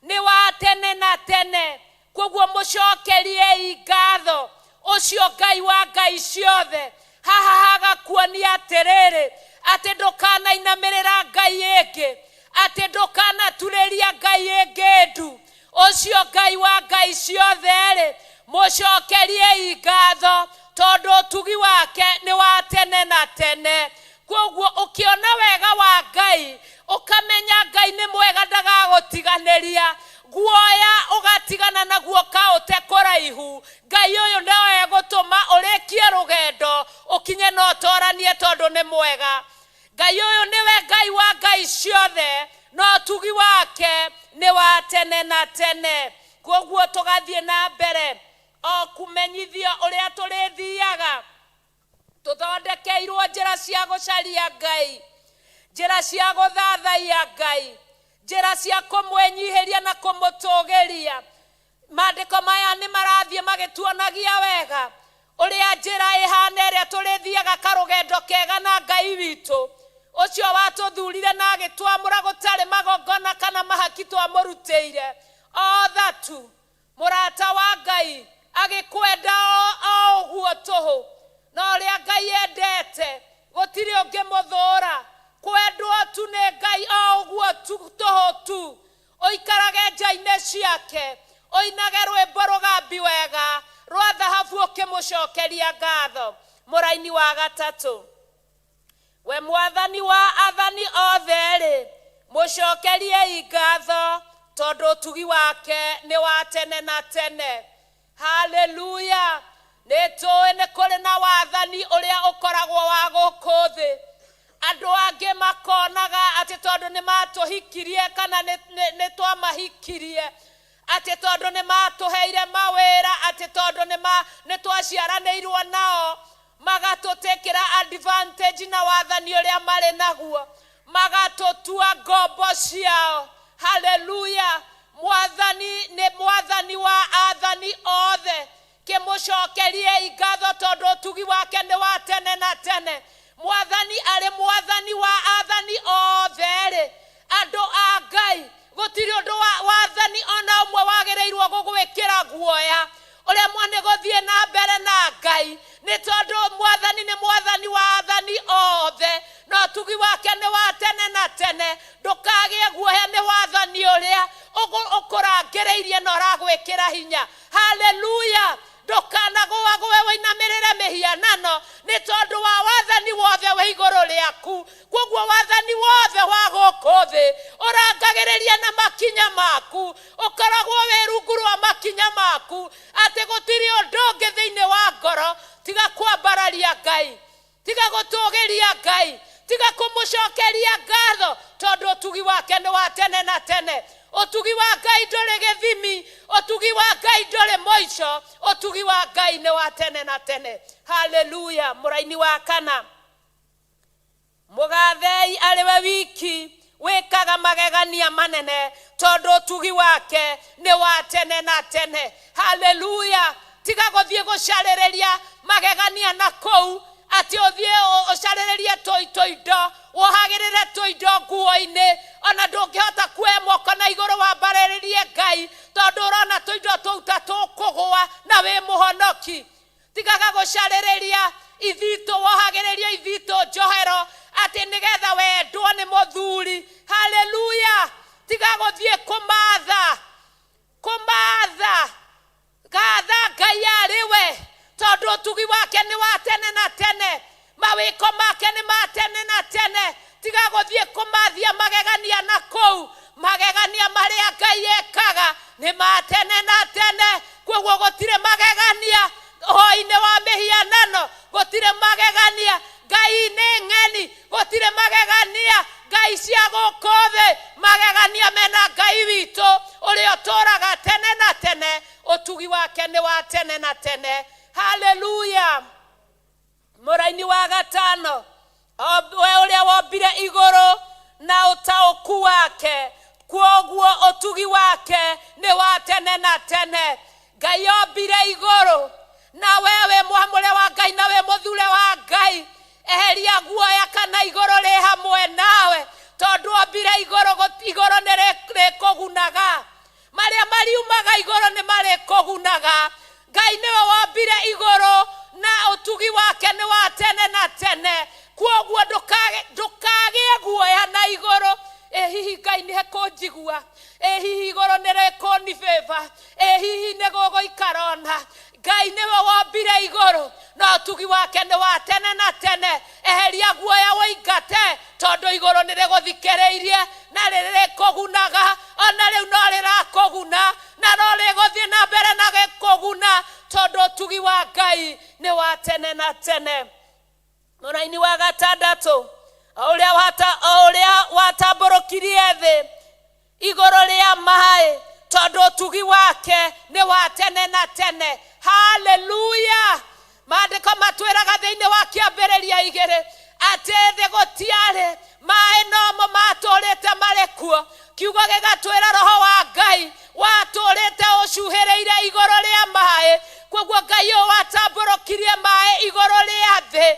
nĩ wa tene na tene. Koguo mũcokeriei ngatho ũcio Ngai wa Ngai ciothe. Haha hagakuonia atĩrĩrĩ, atĩ ndũkanainamĩrĩra Ngai ĩngĩ, atĩ ndũkanaturĩria Ngai ĩngĩ ndu. Ũcio Ngai wa Ngai ciothe-rĩ, mũcokeriei ngatho tondũ ũtugi wake nĩ wa tene na tene. Kwoguo ũkĩona wega wa Ngai, ũkamenya Ngai nĩ mwega, ndagagũtiganĩria. Guoya ũgatigana naguo kaũte kũraihu. Ngai ũyũ nĩwe egũtũma ũrĩkie rũgendo ũkinye na ũtoranie, tondũ nĩ mwega. Ngai ũyũ nĩwe Ngai wa ngai ciothe, na ũtugi wake nĩ wa tene na tene. Kwoguo tũgathiĩ na mbere o kũmenyithio ũrĩa tũrĩthiaga, tũthondekeirwo njĩra cia gũcaria Ngai, njĩra cia gũthathaiya Ngai, njĩra cia kũmwĩnyihĩria na kũmũtũgĩria. Maandĩko maya nĩ marathiĩ magĩtuonagia wega ũrĩa njĩra ĩhana ĩrĩa tũrĩthiaga karũgendo kega na Ngai witũ ũcio watũthurire na agĩtwamũra gũtarĩ magongona kana mahaki twamũrutĩire. O tu mũrata wa Ngai agĩkwenda o ũguo tũhũ, na ũrĩa Ngai endete gũtirĩ ũngĩmũthũra. Kwendwo tu nĩ Ngai o ũguo tũhũ tu, ũikarage nja-inĩ ciake, ũinage rwĩmbo rũgambi wega rwa thahabu ũkĩmũcokeria ngatho. Mũraini wa gatatũ, we mwathani wa athani othe-rĩ, mũcokeriei ngatho, tondũ ũtugi wake nĩ wa tene na tene. Haleluya! Nĩ tũĩ nĩ kũrĩ na wathani ũrĩa ũkoragwo wa gũkũ thĩ. Andũ angĩ makonaga atĩ tondũ nĩ matũhikirie kana nĩ twamahikirie, atĩ tondũ nĩ matũheire mawĩra, atĩ tondũ nĩ twaciaranĩirwo nao, magatũtĩkĩra advantage na wathani ũrĩa marĩ naguo, magatũtua ngombo ciao. Haleluya! Mwathani nĩ mwathani wa athani othe, kĩmũcokerie ngatho tondũ ũtugi wake nĩ wa tene na tene. Mwathani arĩ mwathani wa athani othe-rĩ, andũ a Ngai, gũtirĩ ũndũ wa wathani ona ũmwe wagĩrĩirwo gũgwĩkĩra guoya ũremwo nĩ gũthiĩ na mbere na Ngai, nĩ tondũ mwathani nĩ mwathani wa athani othe, na ũtugi wake nĩ wa tene na tene. Ndũkagĩe guoya nĩ wathani ũrĩa ũkũrangĩrĩirie na ũragwĩkĩra hinya. Haleluya! Ndũkanagũagũe wĩinamĩrĩre mĩhianano, nĩ tondũ wa wathani wothe wĩ igũrũ rĩaku. Kwoguo wathani wothe wa gũkũ thĩ ũrangagĩrĩria na makinya maku, ũkoragwo wĩ rungu rwa makinya maku, atĩ gũtirĩ ũndũ ũngĩ thĩinĩ wa ngoro tiga kwambararia Ngai, tiga gũtũgĩria Ngai, tiga kũmũcokeria ngatho, tondũ ũtugi wake nĩ wa tene na tene. Ũtugi wa Ngai ndũrĩ gĩthimi, ũtugi wa Ngai ndũrĩ mũico, ũtugi wa Ngai nĩ wa tene na tene. Haleluya! Mũraini wa kana, mũgathei arĩ we wiki wĩkaga magegania manene, tondũ ũtugi wake nĩ wa tene na tene. Haleluya! Tiga gũthiĩ gũcarĩrĩria magegania na kũu, atĩ ũthiĩ ũcarĩrĩrie tũindo, wohagĩrĩre tũindo nguo-inĩ, ona ndũngĩhota kuoya moko na igũrũ wambarĩrĩrie Ngai, tondũ ũrona tũindo tũu ta tũkũgũa na wĩ mũhonoki. Tigaga gũcarĩrĩria ithitũ, wohagĩrĩrie ithitũ njohero atĩ nĩgetha wendwo nĩ mũthuri. Haleluya! Tiga gũthiĩ kũmatha kũmatha, gatha Ngai arĩ we, tondũ ũtugi wake nĩ wa tene na tene, mawĩko make nĩ ma tene na tene. Tiga gũthiĩ kũmathia magegania na kũu, magegania marĩa Ngai ekaga nĩ ma tene na tene. Kwoguo gũtirĩ magegania ũhoi-inĩ wa mĩhianano, gũtirĩ magegania ngai-inĩ ng'eni, gũtirĩ magegania ngai cia gũkũ thĩ. Magegania mena Ngai witũ ũrĩa ũtũraga tene na tene, ũtugi wake nĩ wa tene na tene. Haleluya! Mũraini wa gatano, we ũrĩa wombire igũrũ na ũtaũku wake, kwoguo ũtugi wake nĩ wa tene na tene. Ngai ombire igũrũ, na we wĩ mwamũre wa Ngai na wĩ mũthure wa Ngai, eheria guoya kana igũrũ rĩ hamwe nawe, tondũ ombire igũrũ, igũrũ nĩ rĩkũgunaga, marĩa mariumaga igũrũ nĩ marĩkũgunaga. Ngai nĩwe wombire igũrũ na ũtugi wake nĩ wa tene na tene. Kwoguo ndũkagĩe guoya na igũrũ. Ĩ hihi Ngai nĩ ekũnjigua? Ĩ hihi igũrũ nĩ rĩkũnibĩba? Ĩ hihi nĩ gũgũikara ona? Ngai nĩwe wombire igũrũ na ũtugi wake nĩ wa tene na tene. Eheria guoya wũingate, tondũ igũrũ nĩ rĩgũthikĩrĩirie na rĩrĩkũgunaga, ona rĩu no rĩrakũguna na no rĩgũthiĩ na mbere na gĩkũguna, tondũ ũtugi wa Ngai nĩ wa tene na tene. Mũraini wa gatandatũ, o ũrĩa watambũrũkirie thĩ igũrũ rĩa maĩ, tondũ ũtugi wake nĩ wa tene na tene. Haleluya! Maandĩko matwĩraga thĩinĩ wa kĩambĩrĩria igĩrĩ atĩ thĩ gũtiarĩ maĩ, nomo matũrĩte marĩ kuo. Kiugo gĩgatwĩra roho wa Ngai watũrĩte ũcuhĩrĩire igũrũ rĩa maĩ. Koguo Ngai ũyũ watambũrũkirie maĩ igũrũ rĩa thĩ,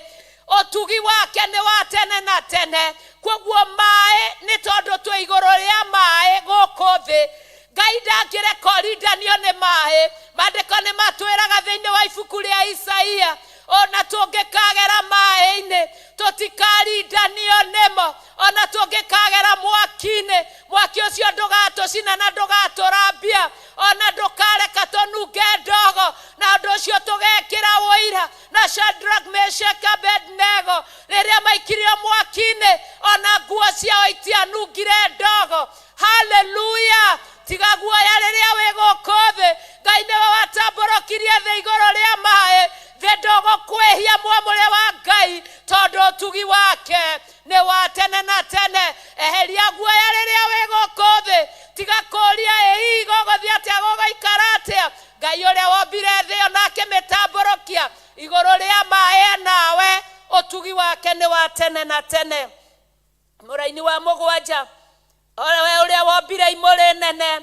ũtugi wake nĩ wa tene na tene. Koguo maĩ nĩ tondũ twĩ igũrũ rĩa maĩ gũkũ thĩ, Ngai ndangĩrekorindanio nĩ maĩ. Maandĩko nĩ matwĩraga thĩinĩ wa ibuku rĩa Isaia, ona tũngĩkagera maĩ-inĩ tũtikarindanio nĩmo, ona tũngĩkagera mwaki-inĩ, mwaki ũcio ndũgatũcina na ndũgatũrambia, ona ndũkareka tũnunge ndogo, na ũndũ ũcio tũgekĩra ũira na Shadrach, Meshach, Abednego rĩrĩa maikirio mwaki-inĩ, ona nguo ciao itianungire ndogo. Haleluya! Tiga guoya rĩrĩa wĩ gũkũ thĩ, Ngai nĩwe watambũrũkirie thĩ igũrũ rĩa maĩ, thĩ ndũgũkwĩhia mwamũre wa Ngai, tondũ ũtugi wake nĩ wa tene na tene. Eheria guoya rĩrĩa wĩ gũkũ thĩ, tiga kũũria ĩ hihi gũgũthiĩ atĩa, gũgũikara atĩa. Ngai ũrĩa wombire thĩ ĩyo na akĩmĩtambũrũkia igũrũ rĩa maĩ nawe, ũtugi wake nĩ wa tene na tene. Mũraini wa mũgwanja, we ũrĩa wombire imũrĩ nene,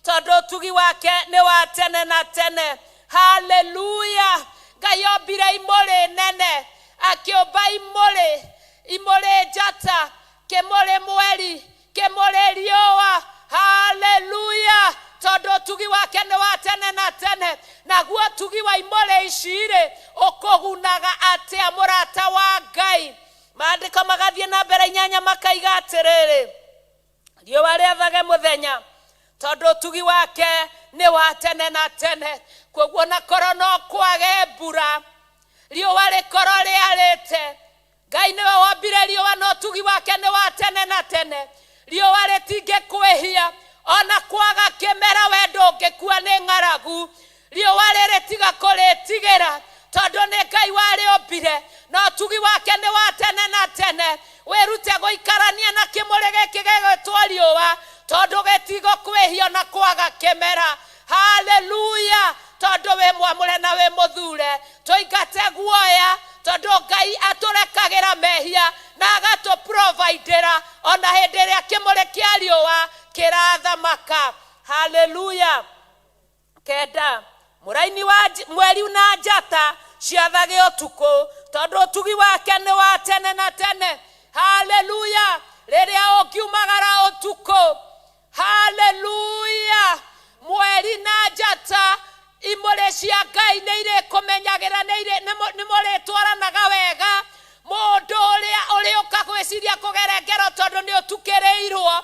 tondũ ũtugi wake nĩ wa tene na tene. Haleluya! Ngai ombire imũrĩ nene, akĩũmba imũrĩ, imũrĩ njata, kĩmũrĩ mweri, kĩmũrĩ riũa. Haleluya! Tondũ ũtugi wake nĩ wa tene na tene. Naguo ũtugi wa imũrĩ ici rĩ, ũkũgunaga atĩa mũrata wa Ngai? Maandĩko magathiĩ na mbere inyanya makaiga atĩrĩrĩ, riũa rĩathage mũthenya, tondũ ũtugi wake nĩ wa tene na tene. Koguo na korwo no kwage mbura, riũa rĩkorwo rĩarĩte, Ngai nĩwe wombire riũa na ũtugi wake nĩ wa tene na tene. Riũa rĩtingĩkwĩhia, ona kwaga kĩmera we ndũngĩkua nĩ ng'aragu. Riũa rĩrĩ tiga kũrĩtigĩra, tondũ nĩ Ngai warĩũmbire na ũtugi wake nĩ wa tene na tene. Wĩrute gũikarania na kĩmũrĩ gĩkĩ gĩgwĩtwo riũa, tondũ gĩtigũkwĩhia na kwaga kĩmera. Haleluya! Tondũ wĩ mwamũre na wĩ mũthure, tũingate guoya, tondũ Ngai atũrekagĩra mehia na agatũprovidĩra ona hĩndĩ ĩrĩa kĩmũrĩ kĩa riũa kĩrathamaka. Haleluya! Kenda, mũraini wa mweri na njata ciathage ũtukũ, tondũ ũtugi wake nĩ wa tene na tene. Haleluya! Rĩrĩa ũngiumagara ũtukũ, haleluya, mweri na njata imũrĩ cia Ngai nĩ irĩkũmenyagĩra, nĩ mũrĩtwaranaga wega. Mũndũ ũrĩa ũrĩũka gwĩciria kũgera ngero tondũ nĩ ũtukĩrĩirwo,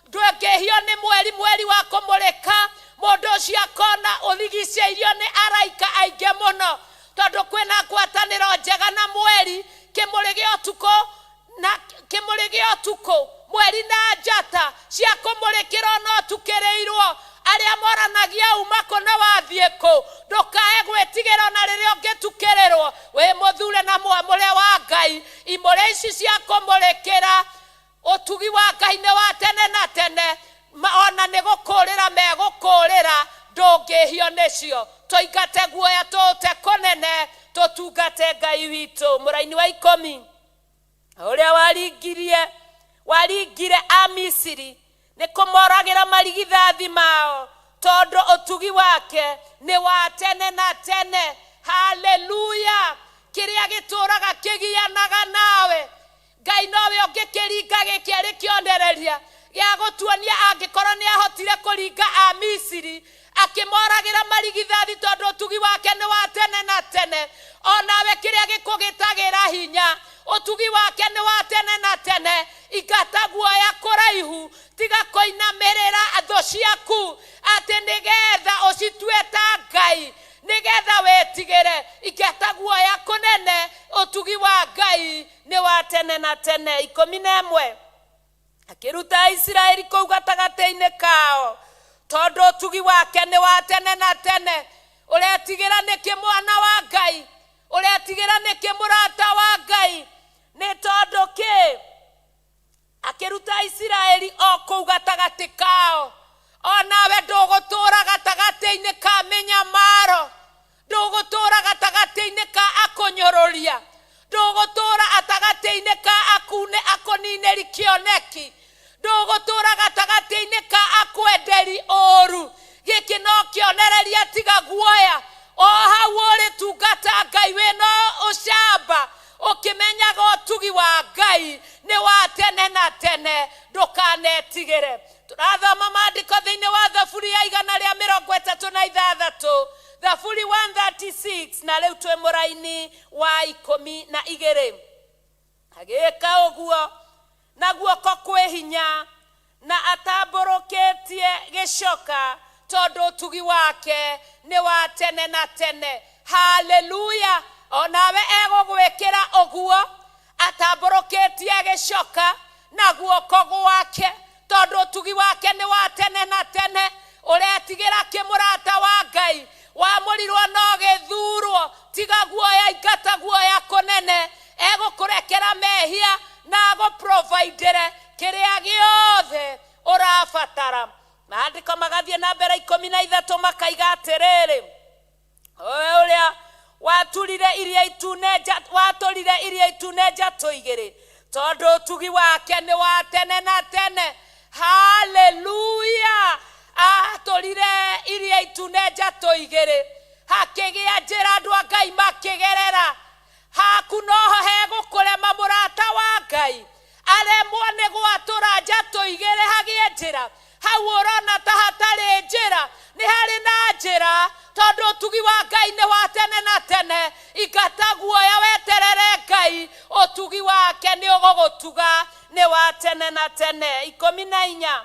ndũngĩhio nĩ mweri, mweri wa kũmũrĩka, mũndũ ũcio akona ũrigicĩirio nĩ araika aingĩ mũno, tondũ kwĩna ngwatanĩro njega na mweri, kĩmũrĩ gĩa ũtukũ na kĩmũrĩ gĩa ũtukũ, mweri na njata cia kũmũrĩkĩra ona ũtukĩrĩirwo. Arĩa moranagia uma kũ na wathiĩ kũ, ndũkae gwĩtigĩra ona rĩrĩa ũngĩtukĩrĩrwo, wĩ mũthure na mwamũre wa Ngai. Imũrĩ ici cia kũmũrĩkĩra, ũtugi wa Ngai nĩ wa tene na tene, ona nĩ gũkũrĩra megũkũrĩra, ndũngĩhio nĩcio. Tũingate guoya tũũte kũnene, tũtungate Ngai witũ. Mũraini wa ikũmi, ũrĩa waringire a Misiri nĩ kũmoragĩra marigithathi mao, tondũ ũtugi wake nĩ wa tene na tene. Haleluya! Kĩrĩa gĩtũraga kĩgianaga nawe, Ngai nowe ũngĩkĩringa gĩkĩ arĩ kĩonereria gĩa gũtuonia angĩkorwo nĩ ahotire kũringa a Misiri akĩmoragĩra marigithathi, tondũ ũtugi wake nĩ wa tene na tene. Onawe kĩrĩa gĩkũgĩtagĩra hinya, ũtugi wake nĩ wa tene na tene. Ingata guoya kũraihu, tiga kũinamĩrĩra thũ ciaku atĩ nĩgetha ũcitue ta Ngai. Nĩgetha wĩtigĩre ingata guoya kũnene, ũtugi wa Ngai nĩ wa tene na tene. 11, akĩruta Isiraeli kũu gatagatĩ-inĩ kao, tondũ ũtugi wake nĩ wa tene na tene. Ũretigĩra nĩkĩ, mwana wa Ngai? Ũretigĩra nĩkĩ, mũrata wa Ngai? Nĩ tondũ kĩ? Akĩruta Isiraeli o kũu gatagatĩ kao. Onawe ndũgũtũra gatagatĩ-inĩ ka mĩnyamaro, ndũgũtũra gatagatĩ-inĩ ka akũnyũrũria, ndũgũtũra gatagatĩ-inĩ ka akune akũninĩri kĩoneki, ndũgũtũra gatagatĩ-inĩ ka akwenderi ũru. Gĩkĩ no kĩonereria, tiga guoya. O hau ũrĩ, tungata Ngai wĩna ũcamba, ũkĩmenyaga ũtugi wa Ngai nĩ wa tene na tene. Ndũkanetigĩre. Tũrathoma maandĩko thĩinĩ wa Thaburi ya 136, Thaburi 136, na rĩu twĩ mũraini wa 12. Agĩĩka ũguo na guoko kwĩ hinya na atambũrũkĩtie gĩcoka, tondũ ũtugi wake nĩ wa tene na tene. Haleluya! Onawe egũgwĩkĩra ũguo, atambũrũkĩtie gĩcoka na guoko gwake, tondũ ũtugi wake nĩ wa tene na tene. Ũretigĩra kĩ, mũrata wa Ngai? Wamũrirwo no gĩthurwo. Tiga guoya, ingata guoya kũnene. Egũkũrekera mehia na agũprovidere kĩrĩa gĩothe ũrabatara. Maandĩko magathiĩ na mbere, 13, makaiga atĩrĩrĩ, owe ũrĩa waturire iria itune, watũrire iria itune njatũ igĩrĩ, tondũ ũtugi wake nĩ wa tene na tene. Haleluya! Atũrire iria itune njatũ igĩrĩ, hakĩgĩa njĩra, andũ a Ngai makĩgerera. Haku noho hegũkũrema, mũrata wa Ngai, aremwo nĩ gwatũra njatũ igĩrĩ hagĩe njĩra. Hau ũrona ta hatarĩ njĩra, nĩ harĩ na njĩra, tondũ ũtugi wa Ngai nĩ wa tene na tene. Ingata guoya, weterere Ngai, ũtugi wake nĩ ũgũgũtuga, nĩ wa tene na tene. 14,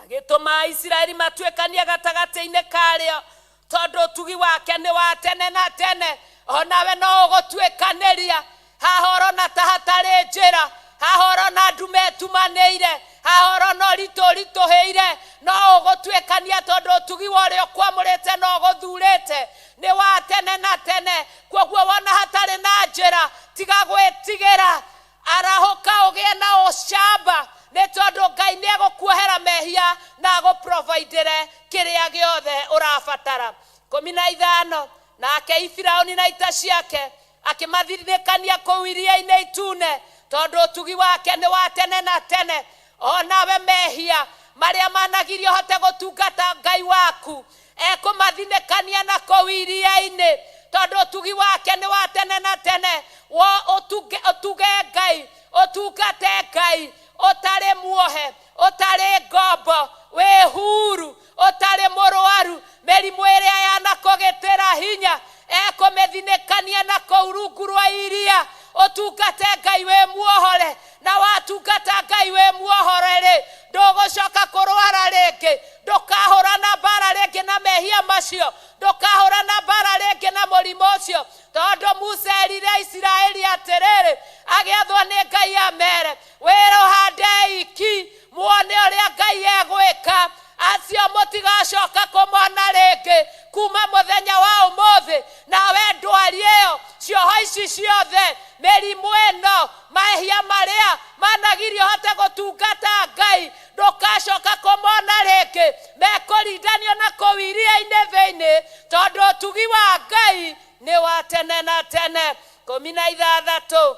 agĩtũma Isiraeli matuĩkanie gatagatĩ-inĩ karĩo, tondũ ũtugi wake nĩ wa tene na tene. Onawe no ũgũtuĩkanĩria haha ũrona ta hatarĩ njĩra, haha ũrona ndume ĩtumanĩire, haha ũrona ũritũ ũritũhĩire, no ũgũtuĩkania, tondũ ũtugi wa ũrĩa ũkwamũrĩte na ũgũthurĩte nĩ wa tene na tene. Kwoguo wona hatarĩ na njĩra, tiga gwĩtigĩra, arahũka, ũgĩe na ũcamba, nĩ tondũ Ngai nĩ egũkuohera mehia na agũprovidere kĩrĩa gĩothe ũrabatara. 15, nake Ifirauni na ita ciake akĩmathinĩkania kũu iria-inĩ itune, tondũ ũtugi wake nĩ wa tene na tene. Onawe mehia marĩa managirio hote gũtungata Ngai waku, ekũmathinĩkania na kũu iria-inĩ, tondũ ũtugi wake nĩ wa tene na tene. Wo ũtuge, ũtuge Ngai, ũtungate Ngai ũtarĩ muohe, ũtarĩ ngombo, wĩ huru, ũtarĩ mũrwaru. Mĩrimũ ĩrĩa yanakũgĩtĩra hinya, ekũmĩthinĩkania na kũu rungu rwa iria. Ũtungate Ngai wĩ muohore, na watungata Ngai wĩ muohore rĩ, ndũgũcoka kũrwara rĩngĩ, ndũkahũrana mbara rĩngĩ na mehia macio, ndũkahũrana mbara rĩngĩ na mũrimũ ũcio, tondũ Musa erire Isiraeli atĩrĩrĩ, agĩathwo nĩ Ngai amere, wĩrũhande iki, muone ũrĩa Ngai egwĩka. Acio mũtigacoka kũmona rĩngĩ kuma mũthenya wa ũmũthĩ. Nawe ndwari ĩyo, cioho ici ciothe, mĩrimũ ĩno, mahia marĩa managirio hote gũtungata Ngai, ndũkacoka kũmona rĩngĩ. Mekũrindanio na kũu iria-inĩ thĩinĩ, tondũ ũtugi wa Ngai nĩ wa tene na tene. 16,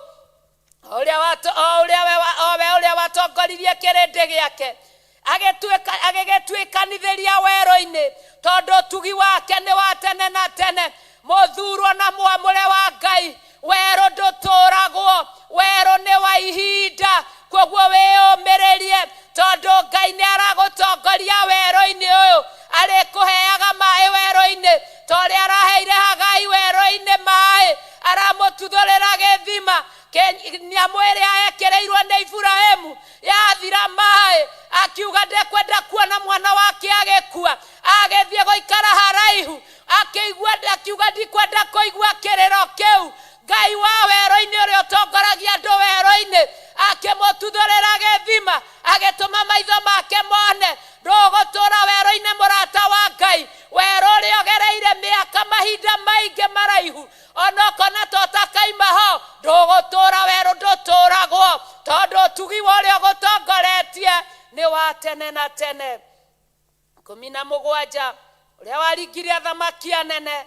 ũrĩa o ũrĩa we o we ũrĩa watongoririe kĩrĩndĩ gĩake, agĩtuĩka agĩgĩtuĩkanithĩria werũ-inĩ, tondũ ũtugi wake nĩ wa tene na tene. Mũthurwo na mwamũre wa Ngai, werũ ndũtũragwo, werũ nĩ wa ihinda. Koguo wĩyũmĩrĩrie, tondũ Ngai nĩ aragũtongoria werũ-inĩ ũyũ. Arĩkũheaga maĩ werũ-inĩ, ta ũrĩa araheire Hagai werũ-inĩ maĩ, aramũtuthũrĩra gĩthima. Nyamũ ĩrĩa ekĩrĩirwo nĩ Iburahĩmu yathira maĩ, akiuga ndekwenda kuona mwana wake agĩkua, agĩthiĩ gũikara haraihu. Akĩigua akiuga ndikwenda kũigua kĩrĩro kĩu. Ngai wa werũ-inĩ ũrĩa ũtongoragia andũ werũ-inĩ akĩmũtuthũrĩra gĩthima, agĩtũma maitho make mone. Ndũgũtũra werũ-inĩ mũrata wa Ngai, werũ ũrĩa ũgereire mĩaka mahinda maingĩ maraihu, onokona to takaima ho, ndũgũtũra werũ, ndũtũragwo, tondũ ũtugi wa ũrĩa ũgũtongoretie nĩ wa tene na tene. 17 ũrĩa waringirie athamaki anene,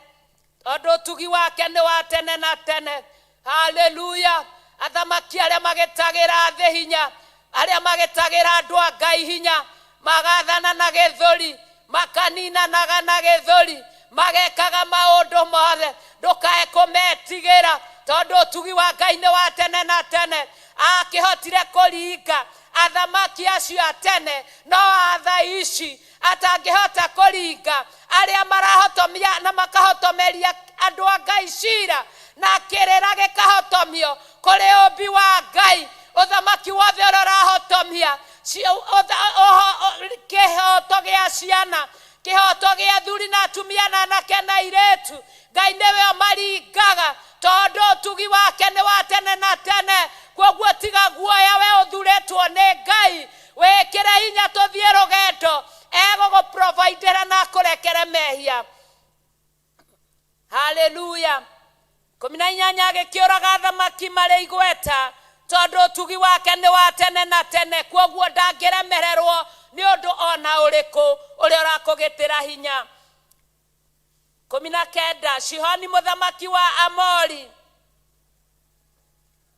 tondũ ũtugi wake nĩ wa tene na tene. Haleluya. Athamaki arĩa magĩtagĩra thĩ hinya, arĩa magĩtagĩra andũ a Ngai hinya, magathana na gĩthũri, makaninanaga na gĩthũri, magekaga maũndũ mothe. Ndũkae kũmetigĩra, tondũ ũtugi wa Ngai nĩ wa tene na tene. Akĩhotire kũringa athamaki acio a tene, no atha ici atangĩhota kũringa arĩa marahotomia na makahotomeria andũ a Ngai cira, na kĩrĩra gĩkahotomio kũrĩ ũmbi wa Ngai. Ũthamaki wothe ũrĩa ũrahotomia kĩhoto gĩa ciana, kĩhoto gĩa athuri na atumia na anake na airĩtu, Ngai nĩwe ũmaringaga, tondũ ũtugi wake nĩ wa tene na tene. Kwoguo tiga guoya, we ũthurĩtwo nĩ Ngai, wĩkĩre hinya tũthiĩ rũgendo, egũgũprovidera na akũrekere mehia. Haleluya. 18 agĩkĩũraga athamaki marĩ igweta, tondũ ũtugi wake nĩ wa tene na tene. Kwoguo ndangĩremererwo nĩ ũndũ ona ũrĩkũ ũrĩa ũrakũgĩtĩra hinya. 19 Shihoni mũthamaki wa Amori,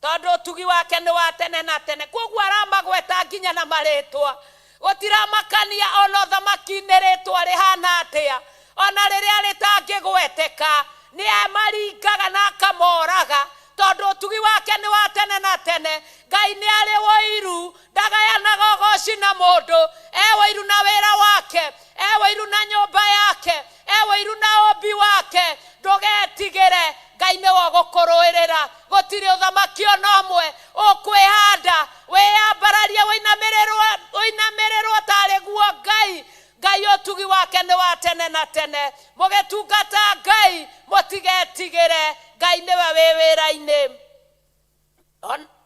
tondũ ũtugi wake nĩ wa tene na tene. Kwoguo aramagweta nginya na marĩtwa, gũtiramakania ona ũthamaki-inĩ rĩtwa rĩhana atĩa, ona rĩrĩa rĩtangĩgweteka, nĩ amaringaga na akamoraga, tondũ ũtugi wake nĩ wa tene na tene. Ngai nĩ arĩ wũiru, ndagayanaga ũgoci na mũndũ. E wũiru na wĩra wake, e wũiru na nyũmba yake, e wũiru na ũmbi wake. Ndũgetigĩre, Ngai nĩwe ũgũkũrũĩrĩra. Gũtirĩ ũthamaki ona ũmwe ũkwĩhanda wĩyambararie ũinamĩrĩrwo tarĩ guo Ngai. Ngai ũtugi wake nĩ wa tene na tene. Mũgĩtungata Ngai mũtigetigĩre, Ngai nĩwe wĩ wĩra-inĩ.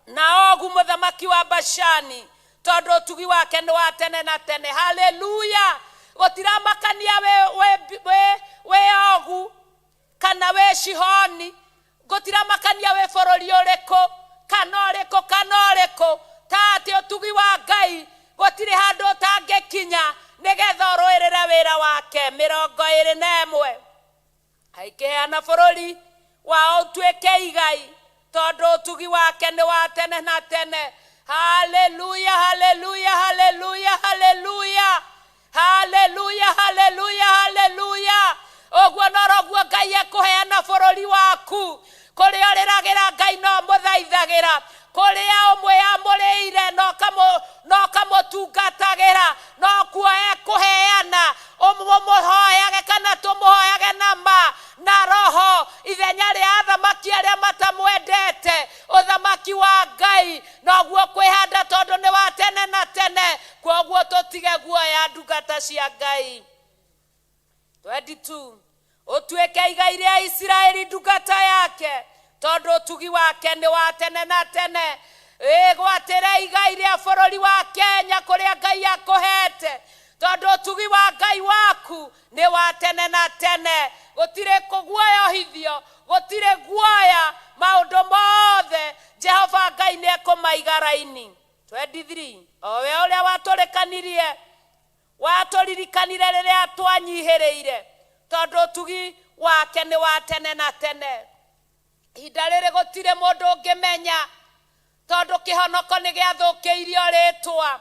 Na Ogu mũthamaki wa Bashani, tondũ ũtugi wake nĩ wa tene na tene. Haleluya. Gũtiramakania wĩ Ogu kana wĩ Shihoni, gũtiramakania wĩ bũrũri ũrĩkũ kana ũrĩkũ kana ũrĩkũ, ta atĩ ũtugi wa Ngai gũtirĩ handũ ũtangĩkinya nĩgetha ũrũĩrĩre wĩra wake. 21 aikĩheana bũrũri wao ũtuĩke igai, tondũ ũtugi wake nĩ wa tene na tene. Haleluya, haleluya, haleluya, haleluya, haleluya, haleluya, haleluya. Ũguo noroguo Ngai ekũheana bũrũri waku. Kũrĩa ũrĩragĩra Ngai no mũthaithagĩra, kũrĩa ũmwĩamũrĩire no ũkamũtungatagĩra, no kuo ekũheana. Ũmũhoyage kana tũmũhoyage na ma na roho, ithenya rĩa athamaki arĩa matamwendete. Ũthamaki wa Ngai noguo kwĩhanda, tondũ nĩ wa tene na tene. Kwoguo tũtige guoya, ndungata cia Ngai. 22 ũtuĩke igai rĩa Isiraeli ndungata yake, tondũ ũtugi wake nĩ wa tene na tene. Wĩgwatĩre igai rĩa bũrũri wa Kenya kũrĩa Ngai akũhete, tondũ ũtugi wa Ngai waku nĩ wa tene na tene. Gũtirĩ kũguoyohithio, gũtirĩ guoya, maũndũ mothe Jehova Ngai nĩ ekũmaiga raini. 23 o we ũrĩa watũrĩkanirie, watũririkanire rĩrĩa twanyihĩrĩire, tondũ ũtugi wake nĩ wa tene na tene. Ihinda rĩrĩ gũtirĩ mũndũ ũngĩmenya, tondũ kĩhonoko nĩ gĩathũkĩirio rĩtwa.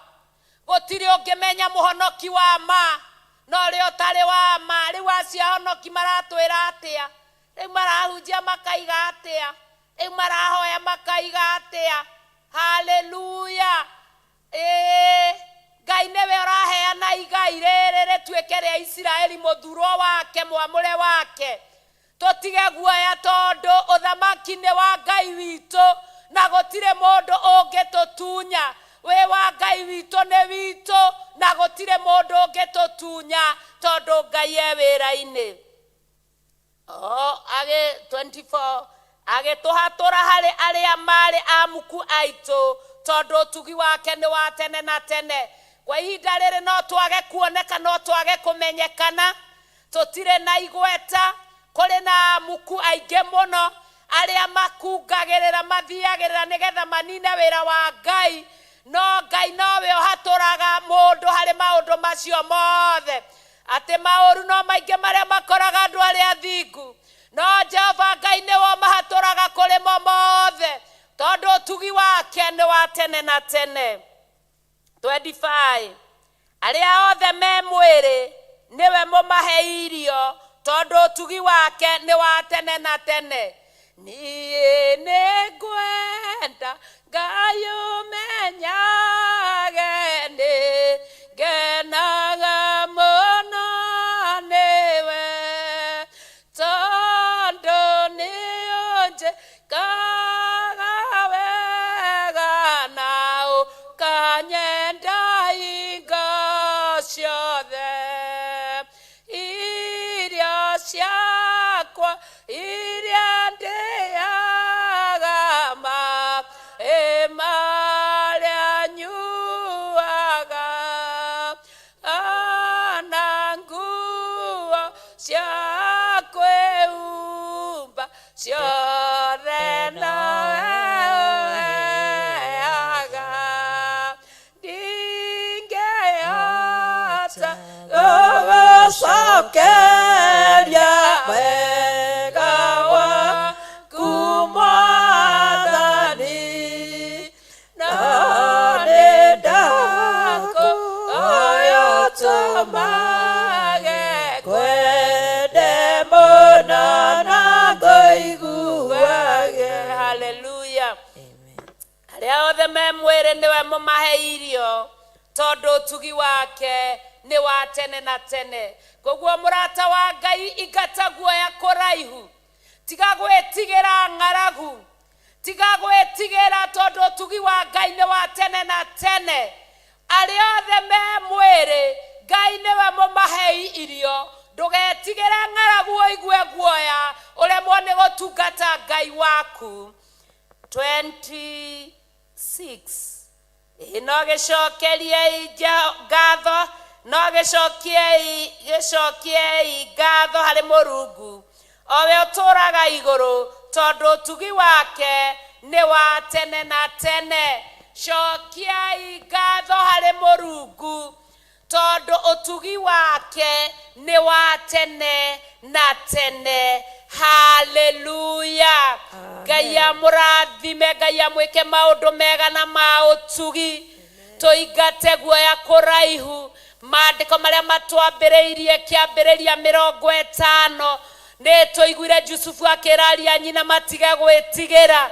Gũtirĩ ũngĩmenya mũhonoki wa ma na ũrĩa ũtarĩ wa ma. Rĩu acio ahonoki maratwĩra atĩa? Rĩu marahunjia makaiga atĩa? Rĩu marahoya makaiga atĩa? Haleluya. Ngai nĩwe ũraheana igai rĩrĩ rĩtuĩke rĩa Isiraeli, mũthurwo wake, mwamũre wake. Tũtige guoya, tondũ ũthamaki nĩ wa Ngai witũ, na gũtirĩ mũndũ ũngĩtũtunya. Wĩ wa Ngai witũ nĩ witũ, na gũtirĩ mũndũ ũngĩtũtunya, tondũ Ngai e wĩra-inĩ. O agĩ 24 agĩtũhatũra harĩ arĩa marĩ amuku aitũ, tondũ ũtugi wake nĩ wa tene na tene. Kwa ihinda rĩrĩ no twage kuoneka, no twage kũmenyekana, tũtirĩ na igweta, kũrĩ na amuku aingĩ mũno arĩa makungagĩrĩra, mathiagĩrĩra nĩgetha manine wĩra wa Ngai, no Ngai nowe ũhatũraga mũndũ harĩ maũndũ macio mothe. Atĩ maũru no maingĩ marĩa makoraga andũ arĩa athingu, no Jehova Ngai nĩwe ũmahatũraga kũrĩ mo mothe, tondũ ũtugi wake nĩ wa tene na tene. 25 arĩa othe me mwĩrĩ nĩwe mũmahe irio, tondũ ũtugi wake nĩ wa tene na tene. Niĩ nĩ ngwenda Ngai ũmenyage, nĩ ngenaga mũno nĩwe, tondũ nĩ ũnjĩkaga wega na ũkanyenda hingo ciothe. Irio ciakwa iria ndĩaga, maĩ marĩa nyuaga, ona nguo cia kwĩhumba, ciothe nowe ũheaga. Ndingĩhota gũgũcokeria wega waku Mwathani, na nĩ ndakũhoya ũtũmage ngwende mũno na ngũiguage. Haleluya. Arĩa othe me mwĩrĩ nĩwe mũmahe irio, tondũ ũtugi wake nĩ wa tene na tene. Koguo mũrata wa Ngai, ingata guoya kũraihu, tiga gwĩtigĩra ng'aragu, tiga gwĩtigĩra, tondũ ũtugi wa Ngai nĩ wa tene na tene. Arĩa othe me mwĩrĩ, Ngai nĩwe mũmahei irio. Ndũgetigĩre ng'aragu ũigue guoya ũremwo nĩ gũtungata Ngai waku. 26 ĩ no gĩcokeriei ngatho, no gĩcokiei, gĩcokiei ngatho harĩ Mũrungu, o we ũtũũraga igũrũ, tondũ ũtugi wake nĩ wa tene na tene. Cokiai ngatho harĩ Mũrungu, tondũ ũtugi wake nĩ wa tene na tene. Haleluya. Ngai amũrathime, Ngai amwĩke maũndũ mega na ma ũtugi. Tũingate guoya kũraihu. Maandĩko marĩa matwambĩrĩirie kĩambĩrĩria 50, nĩ tũiguire Jusufu akĩraria nyina matige gwĩtigĩra.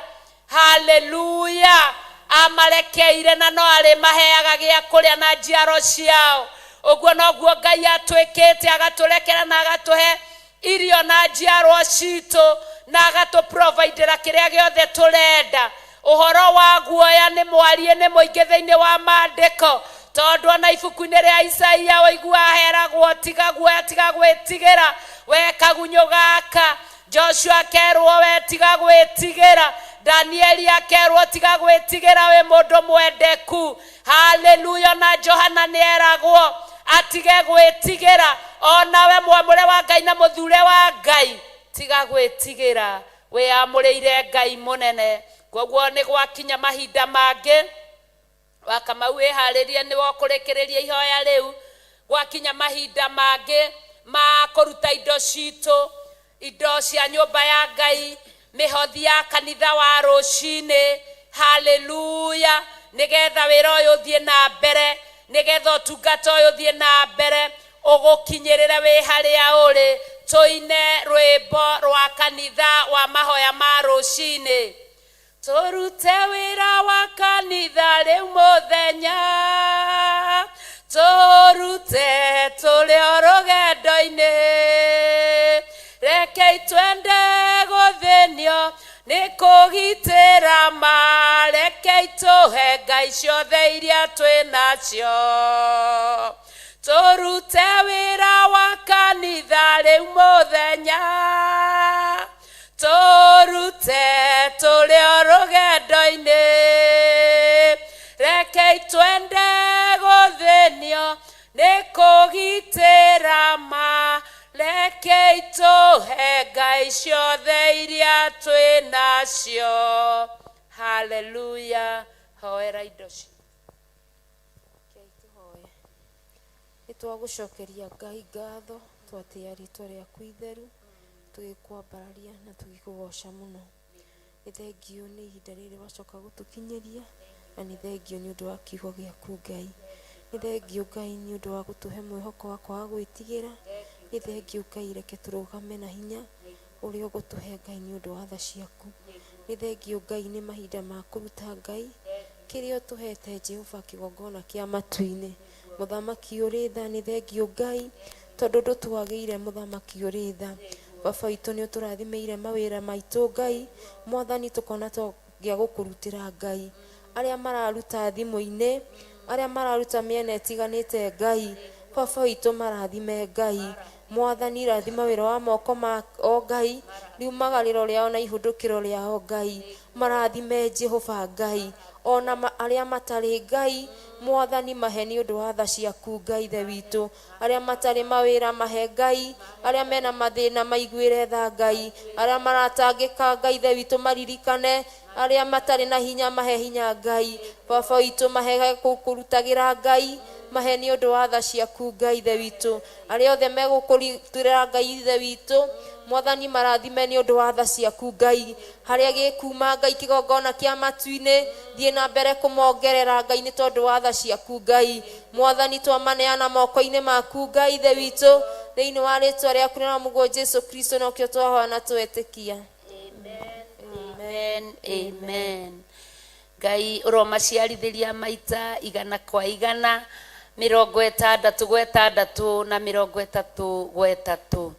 Haleluya. Amarekeire na no arĩ maheaga gĩa kũrĩa na njiaro ciao. Ũguo noguo Ngai atwĩkĩte, agatũrekera na agatũhe irio na njiarwa citũ, na agatũprovidera kĩrĩa gĩothe tũrenda. Ũhoro wa guoya nĩ mwarie nĩ mũingĩ thĩinĩ wa maandĩko, tondũ ona ibuku-inĩ rĩa Isaia ũiguaga heragwo, tiga guoya, tiga gwĩtigĩra, we kagunyũ gaka. Joshua akerwo, we tiga gwĩtigĩra. Danieli akerwo, tiga gwĩtigĩra, wĩ mũndũ mwendeku. Haleluya. Na Johana nĩ eragwo atige gwĩtigĩra. Onawe mwamũre wa Ngai na mũthure wa Ngai, tiga gwĩtigĩra, wĩyamũrĩire Ngai mũnene. Koguo nĩ gwakinya mahinda mangĩ Wakamau, wĩharĩrie nĩ wokũrĩkĩrĩria ihoya rĩu. Gwakinya mahinda mangĩ ma kũruta indo citũ, indo cia nyũmba ya Ngai, mĩhothi ya kanitha wa rũcinĩ. Haleluya. Nĩgetha wĩra ũyũ ũthiĩ na mbere, nĩgetha ũtungata ũyũ ũthiĩ na mbere, ũgũkinyĩrĩre wĩ harĩa ũrĩ, tũine rwĩmbo rwa kanitha wa mahoya ma rũcinĩ. Tũrute wĩra wa kanitha rĩu mũthenya, tũrute tũrĩ o rũgendo-inĩ, rekei twende gũthĩnio nĩ kũgitĩra ma, rekei tũhe Ngai ciothe iria twĩ nacio. Tũrute wĩra wa kanitha rĩu mũthenya, tũrute tũrĩ o rũgendo-inĩ. Rekei twende gũthĩnio nĩ kũgitĩra ma, rekei tũhe Ngai ciothe iria twĩ nacio. Haleluya. Hoera indo ci. Rekei tũhoe. Nĩ twagũcokeria Ngai ngatho, twatĩa rĩtwa rĩaku itheru, tũgĩkwambararia na tũgĩkũgoca mũno. Nĩ thengiũ nĩ ihinda rĩrĩ wacoka gũtũkinyĩria, na nĩ thengiũ nĩ ũndũ wa kiugo gĩaku Ngai. Nĩ thengiũ Ngai nĩ ũndũ wa gũtũhe mwĩhoko wa kwaga gwĩtigĩra. Nĩ thengiũ Ngai, reke tũrũgame na hinya ũrĩa ũgũtũhe Ngai nĩ ũndũ wa tha ciaku. Nĩ thengiũ Ngai nĩ mahinda ma kũruta Ngai kĩrĩa ũtũhete Jehova kĩgongona kĩa matu-inĩ. Mũthamaki ũrĩ tha, nĩ thengiũ Ngai tondũ ndũtwagĩire. Mũthamaki ũrĩ tha, Baba witũ, nĩ ũtũrathimĩire mawĩra maitũ Ngai Mwathani, tũkona to gĩa gũkũrutĩra Ngai. Arĩa mararuta thimũ-inĩ, arĩa mararuta mĩena ĩtiganĩte Ngai Baba witũ, marathime Ngai Mwathani, rathima wĩra wa moko ma o Ngai, riumagarĩro rĩao na ihũndũkĩro rĩao Ngai, marathime Jehova Ngai. Ona arĩa matarĩ Ngai Mwathani, mahe nĩ ũndũ wa tha ciaku Ngai Ithe witũ. Arĩa matarĩ mawĩra mahe Ngai, arĩa mena mathĩna maiguĩre tha Ngai, arĩa maratangĩka Ngai Ithe witũ maririkane, arĩa matarĩ na hinya mahe hinya Ngai Baba witũ, mahe kũrutagĩra Ngai, mahe nĩ ũndũ wa tha ciaku Ngai Ithe witũ. Arĩa othe megũkũrutĩra Ngai Ithe witũ Mwathani, marathime nĩ ũndũ wa tha ciaku Ngai. Harĩa gĩkuma Ngai kĩgongona kĩa matu-inĩ, thiĩ na mbere kũmongerera Ngai nĩ tondũ wa tha ciaku Ngai Mwathani. Twamaneana moko-inĩ maku Ngai Ithe witũ, thĩinĩ wa rĩtwa rĩaku na mũguo Jesu Kristo nokĩo twahoya na twetĩkia. Amen, amen. Ngai ũromaciarithĩria maita igana kwa igana, 60 gwa 6 na 30 gwa 3.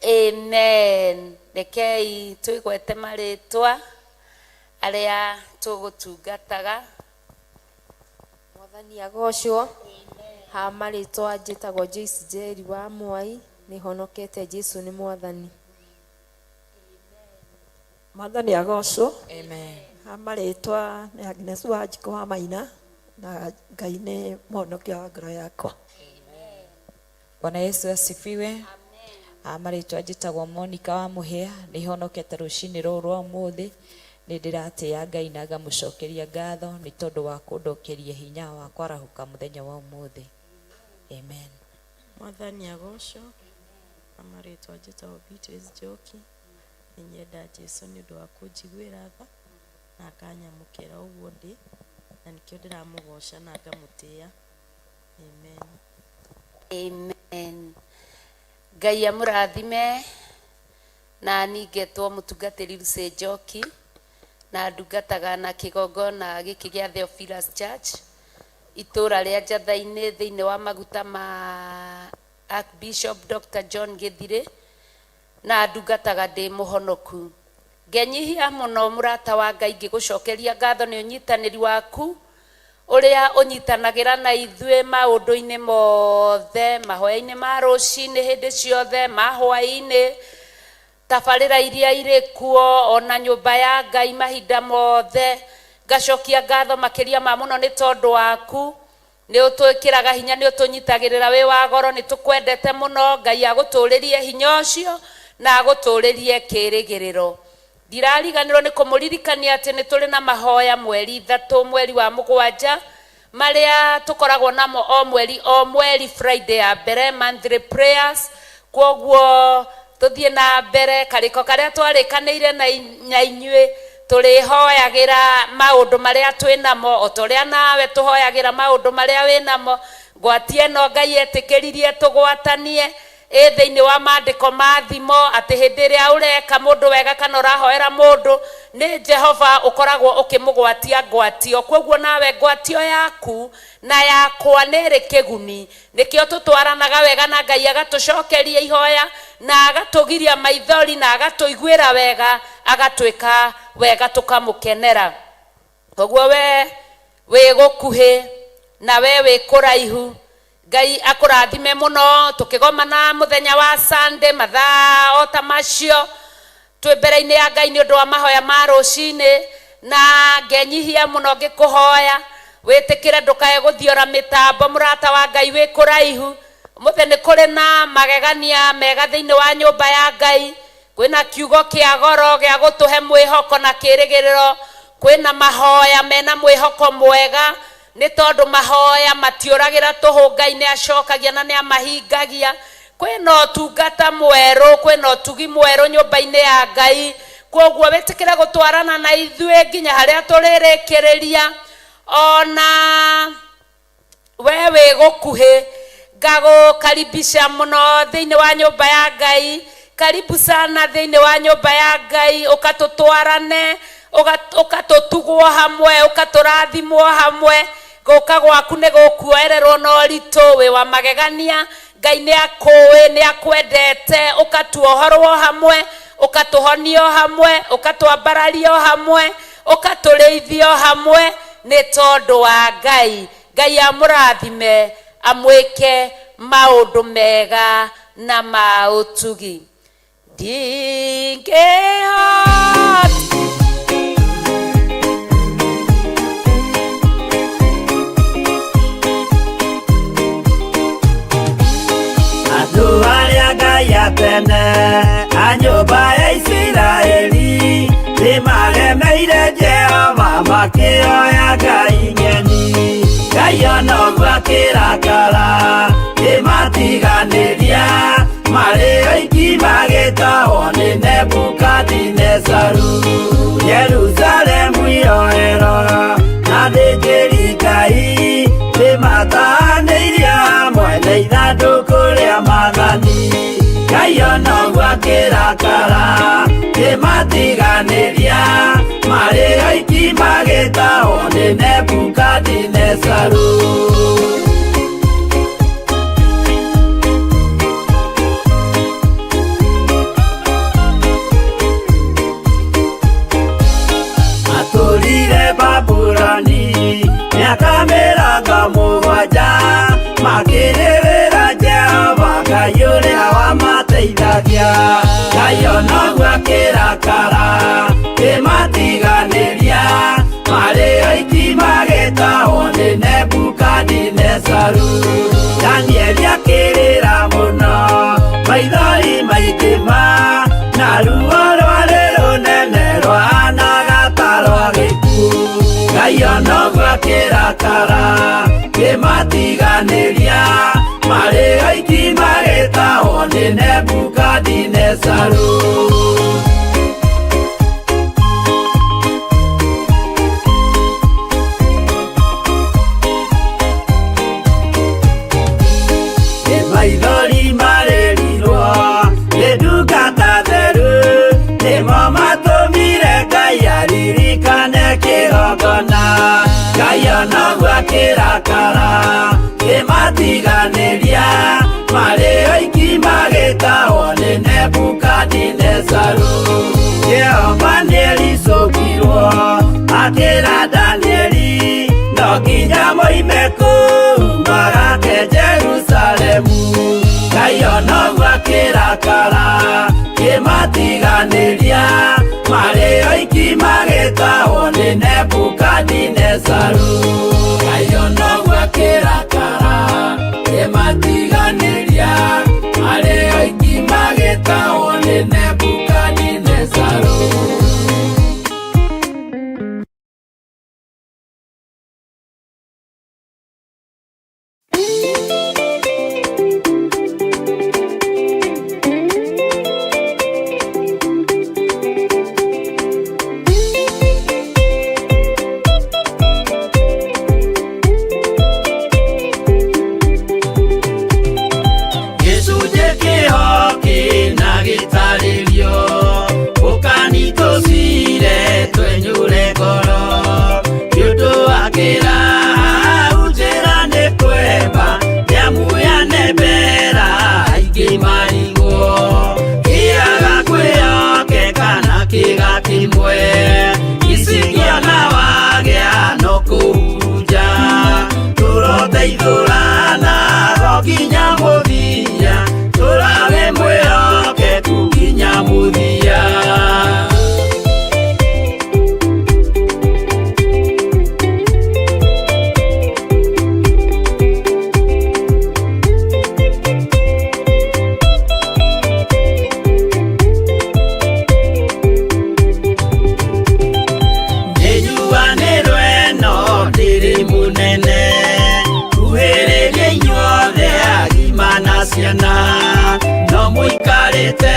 Amen. Rekei twĩgwete marĩtwa arĩa tũgũtungataga. Mwathani agocwo. Ha marĩtwa njĩtagwo Joyce Njeri wa Mwai, nĩ honokete, Jesu nĩ Mwathani. Mwathani agocwo. Amen. Ha marĩtwa nĩ Agnes Wanjikũ wa Maina, na Ngai nĩ mũhonokia wa ngoro yakwa. Bwana Yesu asifiwe. Marĩtwa njĩtagwo Monica wa Mũhĩa, nĩ honokete rũcinĩ rũrũ rwa ũmũthĩ. Nĩ ndĩratĩĩa Ngai na ngamũcokeria ngatho nĩ tondũ wa kũndokeria hinya wa kwarahũka mũthenya wa ũmũthĩ. Amen. Mwathani agocwo. Na marĩtwa njĩtagwo Beatrice Njoki. Nĩ nyenda Jesu nĩ ũndũ wa kũnjiguĩra tha na akanyamũkĩra ũguo ndĩ, na nĩkĩo ndĩramũgoca na ngamũtĩĩa. Amen. Amen. Ngai amũrathime. Na ningetwo mũtungatĩri Lucy Njoki, na ndungataga na kĩgongona gĩkĩ gĩa Theophilus Church, itũra rĩa Njatha-inĩ, thĩinĩ wa maguta ma Archbishop Dr. John Gĩthirĩ, na ndungataga ndĩ mũhonoku. Ngenyihia mũno, mũrata wa Ngai, ngĩgũcokeria ngatho nĩ ũnyitanĩri waku ũrĩa ũnyitanagĩra na ithuĩ maũndũ-inĩ mothe, mahoya-inĩ ma rũcinĩ, hĩndĩ ciothe, ma hwaĩ-inĩ, tabarĩra iria irĩ kuo, ona nyũmba ya Ngai mahinda mothe. Ngacokia ngatho makĩria ma mũno nĩ tondũ waku nĩ ũtwĩkĩraga hinya, nĩ ũtũnyitagĩrĩra, wĩ wa goro, nĩ tũkwendete mũno. Ngai agũtũrĩrie hinya ũcio na agũtũrĩrie kĩrĩgĩrĩro. Ndirariganĩrwo nĩ kũmũririkania atĩ nĩ tũrĩ na mahoya 3 mweri wa 7, marĩa tũkoragwo namo o mweri o mweri, Friday ya mbere, monthly prayers. Kwoguo tũthiĩ na mbere karĩko karĩa twarĩkanĩire na inyuĩ, tũrĩhoyagĩra maũndũ marĩa twĩ namo o ta ũrĩa nawe tũhoyagĩra maũndũ marĩa wĩ namo. Ngwatie ĩno Ngai etĩkĩririe tũgwatanie ĩ thĩinĩ wa maandĩko ma thimo, atĩ hĩndĩ ĩrĩa ũreka mũndũ wega kana ũrahoera mũndũ, nĩ Jehova ũkoragwo ũkĩmũgwatia ngwatio. Kwoguo nawe ngwatio yaku na yakwa nĩ ĩrĩ kĩguni. Nĩkĩo tũtwaranaga wega na Ngai, agatũcokeria ihoya na agatũgiria maithori na agatũiguĩra wega, agatwĩka wega tũkamũkenera. Koguo we wĩ gũkuhĩ na we wĩ kũraihu, Ngai akũrathime mũno. Tũkĩgomana mũthenya wa Sunday mathaa o ta macio, twĩ mbere-inĩ ya Ngai nĩ ũndũ wa mahoya ma rũcinĩ, na ngenyihia mũno ngĩkũhoya wĩtĩkĩre ndũkae gũthiora mĩtambo. Mũrata wa Ngai wĩ kũraihu, ũmũthĩ nĩ kũrĩ na magegania mega thĩinĩ wa nyũmba ya Ngai. Kwĩna kiugo kĩa goro gĩa gũtũhe mwĩhoko na kĩrĩgĩrĩro. Kwĩna mahoya mena mwĩhoko mwega, nĩ tondũ mahoya matiũragĩra tũhũ. Ngai nĩ acokagia na nĩ amahingagia. Kwĩna ũtungata mwerũ, kwĩna ũtugi mwerũ nyũmba-inĩ ya Ngai. Kwoguo wĩtĩkĩre gũtwarana na ithuĩ nginya harĩa tũrĩrĩkĩrĩria. Ona we wĩ gũkuhĩ, ngagũkaribisha mũno thĩinĩ wa nyũmba ya Ngai. Karibu sana thĩinĩ wa nyũmba ya Ngai, ũkatũtwarane, ũkatũtugwo hamwe, ũkatũrathimwo hamwe. Gũka gwaku nĩ gũkuoererwo na ũritũ wĩ wa magegania. Ngai nĩ akũĩ, nĩ akwendete. Ũkatuohorwo hamwe, ũkatũhonio hamwe, ũkatwambarario hamwe, ũkatũrĩithio hamwe, nĩ tondũ wa Ngai. Ngai amũrathime, amwĩke maũndũ mega na ma ũtugi. Ndingĩhota. Andũ arĩa Ngai atene a nyũmba ya Isiraeli nĩmaremeire Jehova, makĩoya ngai ng'eni. Ngai ona ũguo akĩrakara, kĩmatiganĩria marĩ oiki, magĩtahwo nĩ Nebukadinezaru. Jerusalemu iroero na thĩnjĩri Ngai nĩmatahanĩirio hamwe na ithandũkũ rĩa maathani. Ngai ona ũguo akĩrakara, kĩmatiganĩria marĩ oiki, magĩtahwo nĩ Nebukadinezaru. Matũrire Babuloni mĩaka 70, makĩrĩrĩra Jehova Ngai ũrĩa wamateithagia. Ngai ona ũguo akĩrakara, kĩmatiganĩria marĩ oiki, magĩtahwo nĩ Nebukadinezaru. Danieli akĩrĩra mũno, maithori maingĩ ma na ruo rwarĩ rũnene rwahanaga ta rwa gĩkuũ. Ngai ona ũguo akĩrakara, kĩmatiganĩria marĩ oiki, magĩtahwo nĩ Nebukadinezaru. Nĩ maithori marĩrirwo nĩ ndungata theru, nĩmo matũmire Ngai aririkane kĩgongona. Ngai ona ũguo akĩrakara, kĩmatiganĩria marĩ oiki, magĩtahwo nĩ Nebukadinezaru. Jehova nĩericũkirwo, akĩra Danieli no nginya moime kũu magake Jerusalemu. Ngai ona ũguo akĩrakara, kĩmatiganĩria marĩ oiki, magĩtahwo nĩ Nebukadinezaru. Ngai ona ũguo akĩrakara, kĩmatiganĩria marĩ oiki, magĩtahwo nĩ Nebukadinezaru. Gĩcunjĩ kĩho kĩna gĩtarĩrio, ũkani tũcire twenyũre ngoro, nĩ ũndũ wa kĩra hau njĩra nĩ kwemba nĩamu yanembera aingĩ marigwo kĩaga kwĩyokeka na kĩga kĩmwe icingĩona wagĩa no kũhurunja tũroteithũrana. Nginya mũthia tũrawe mwĩhokeku nginya mũthia. Nĩnjuanĩrwo ĩno ndĩrĩ mũnene kuhĩrĩria inyuothe agima na ciana no mũikarĩte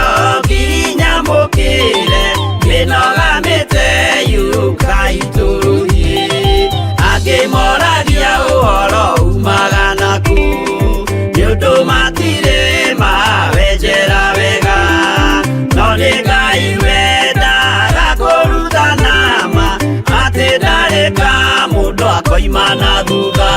o nginya mũkĩre mĩnoga mĩte yũkai tũrũthiĩ angĩ moragia ũhoro umaga naku nĩ ũndũ matirĩ mawenjera wega no nĩ Ngai wendaga kũrutana ma atĩ ndarĩ ka mũndũ akoima na thutha.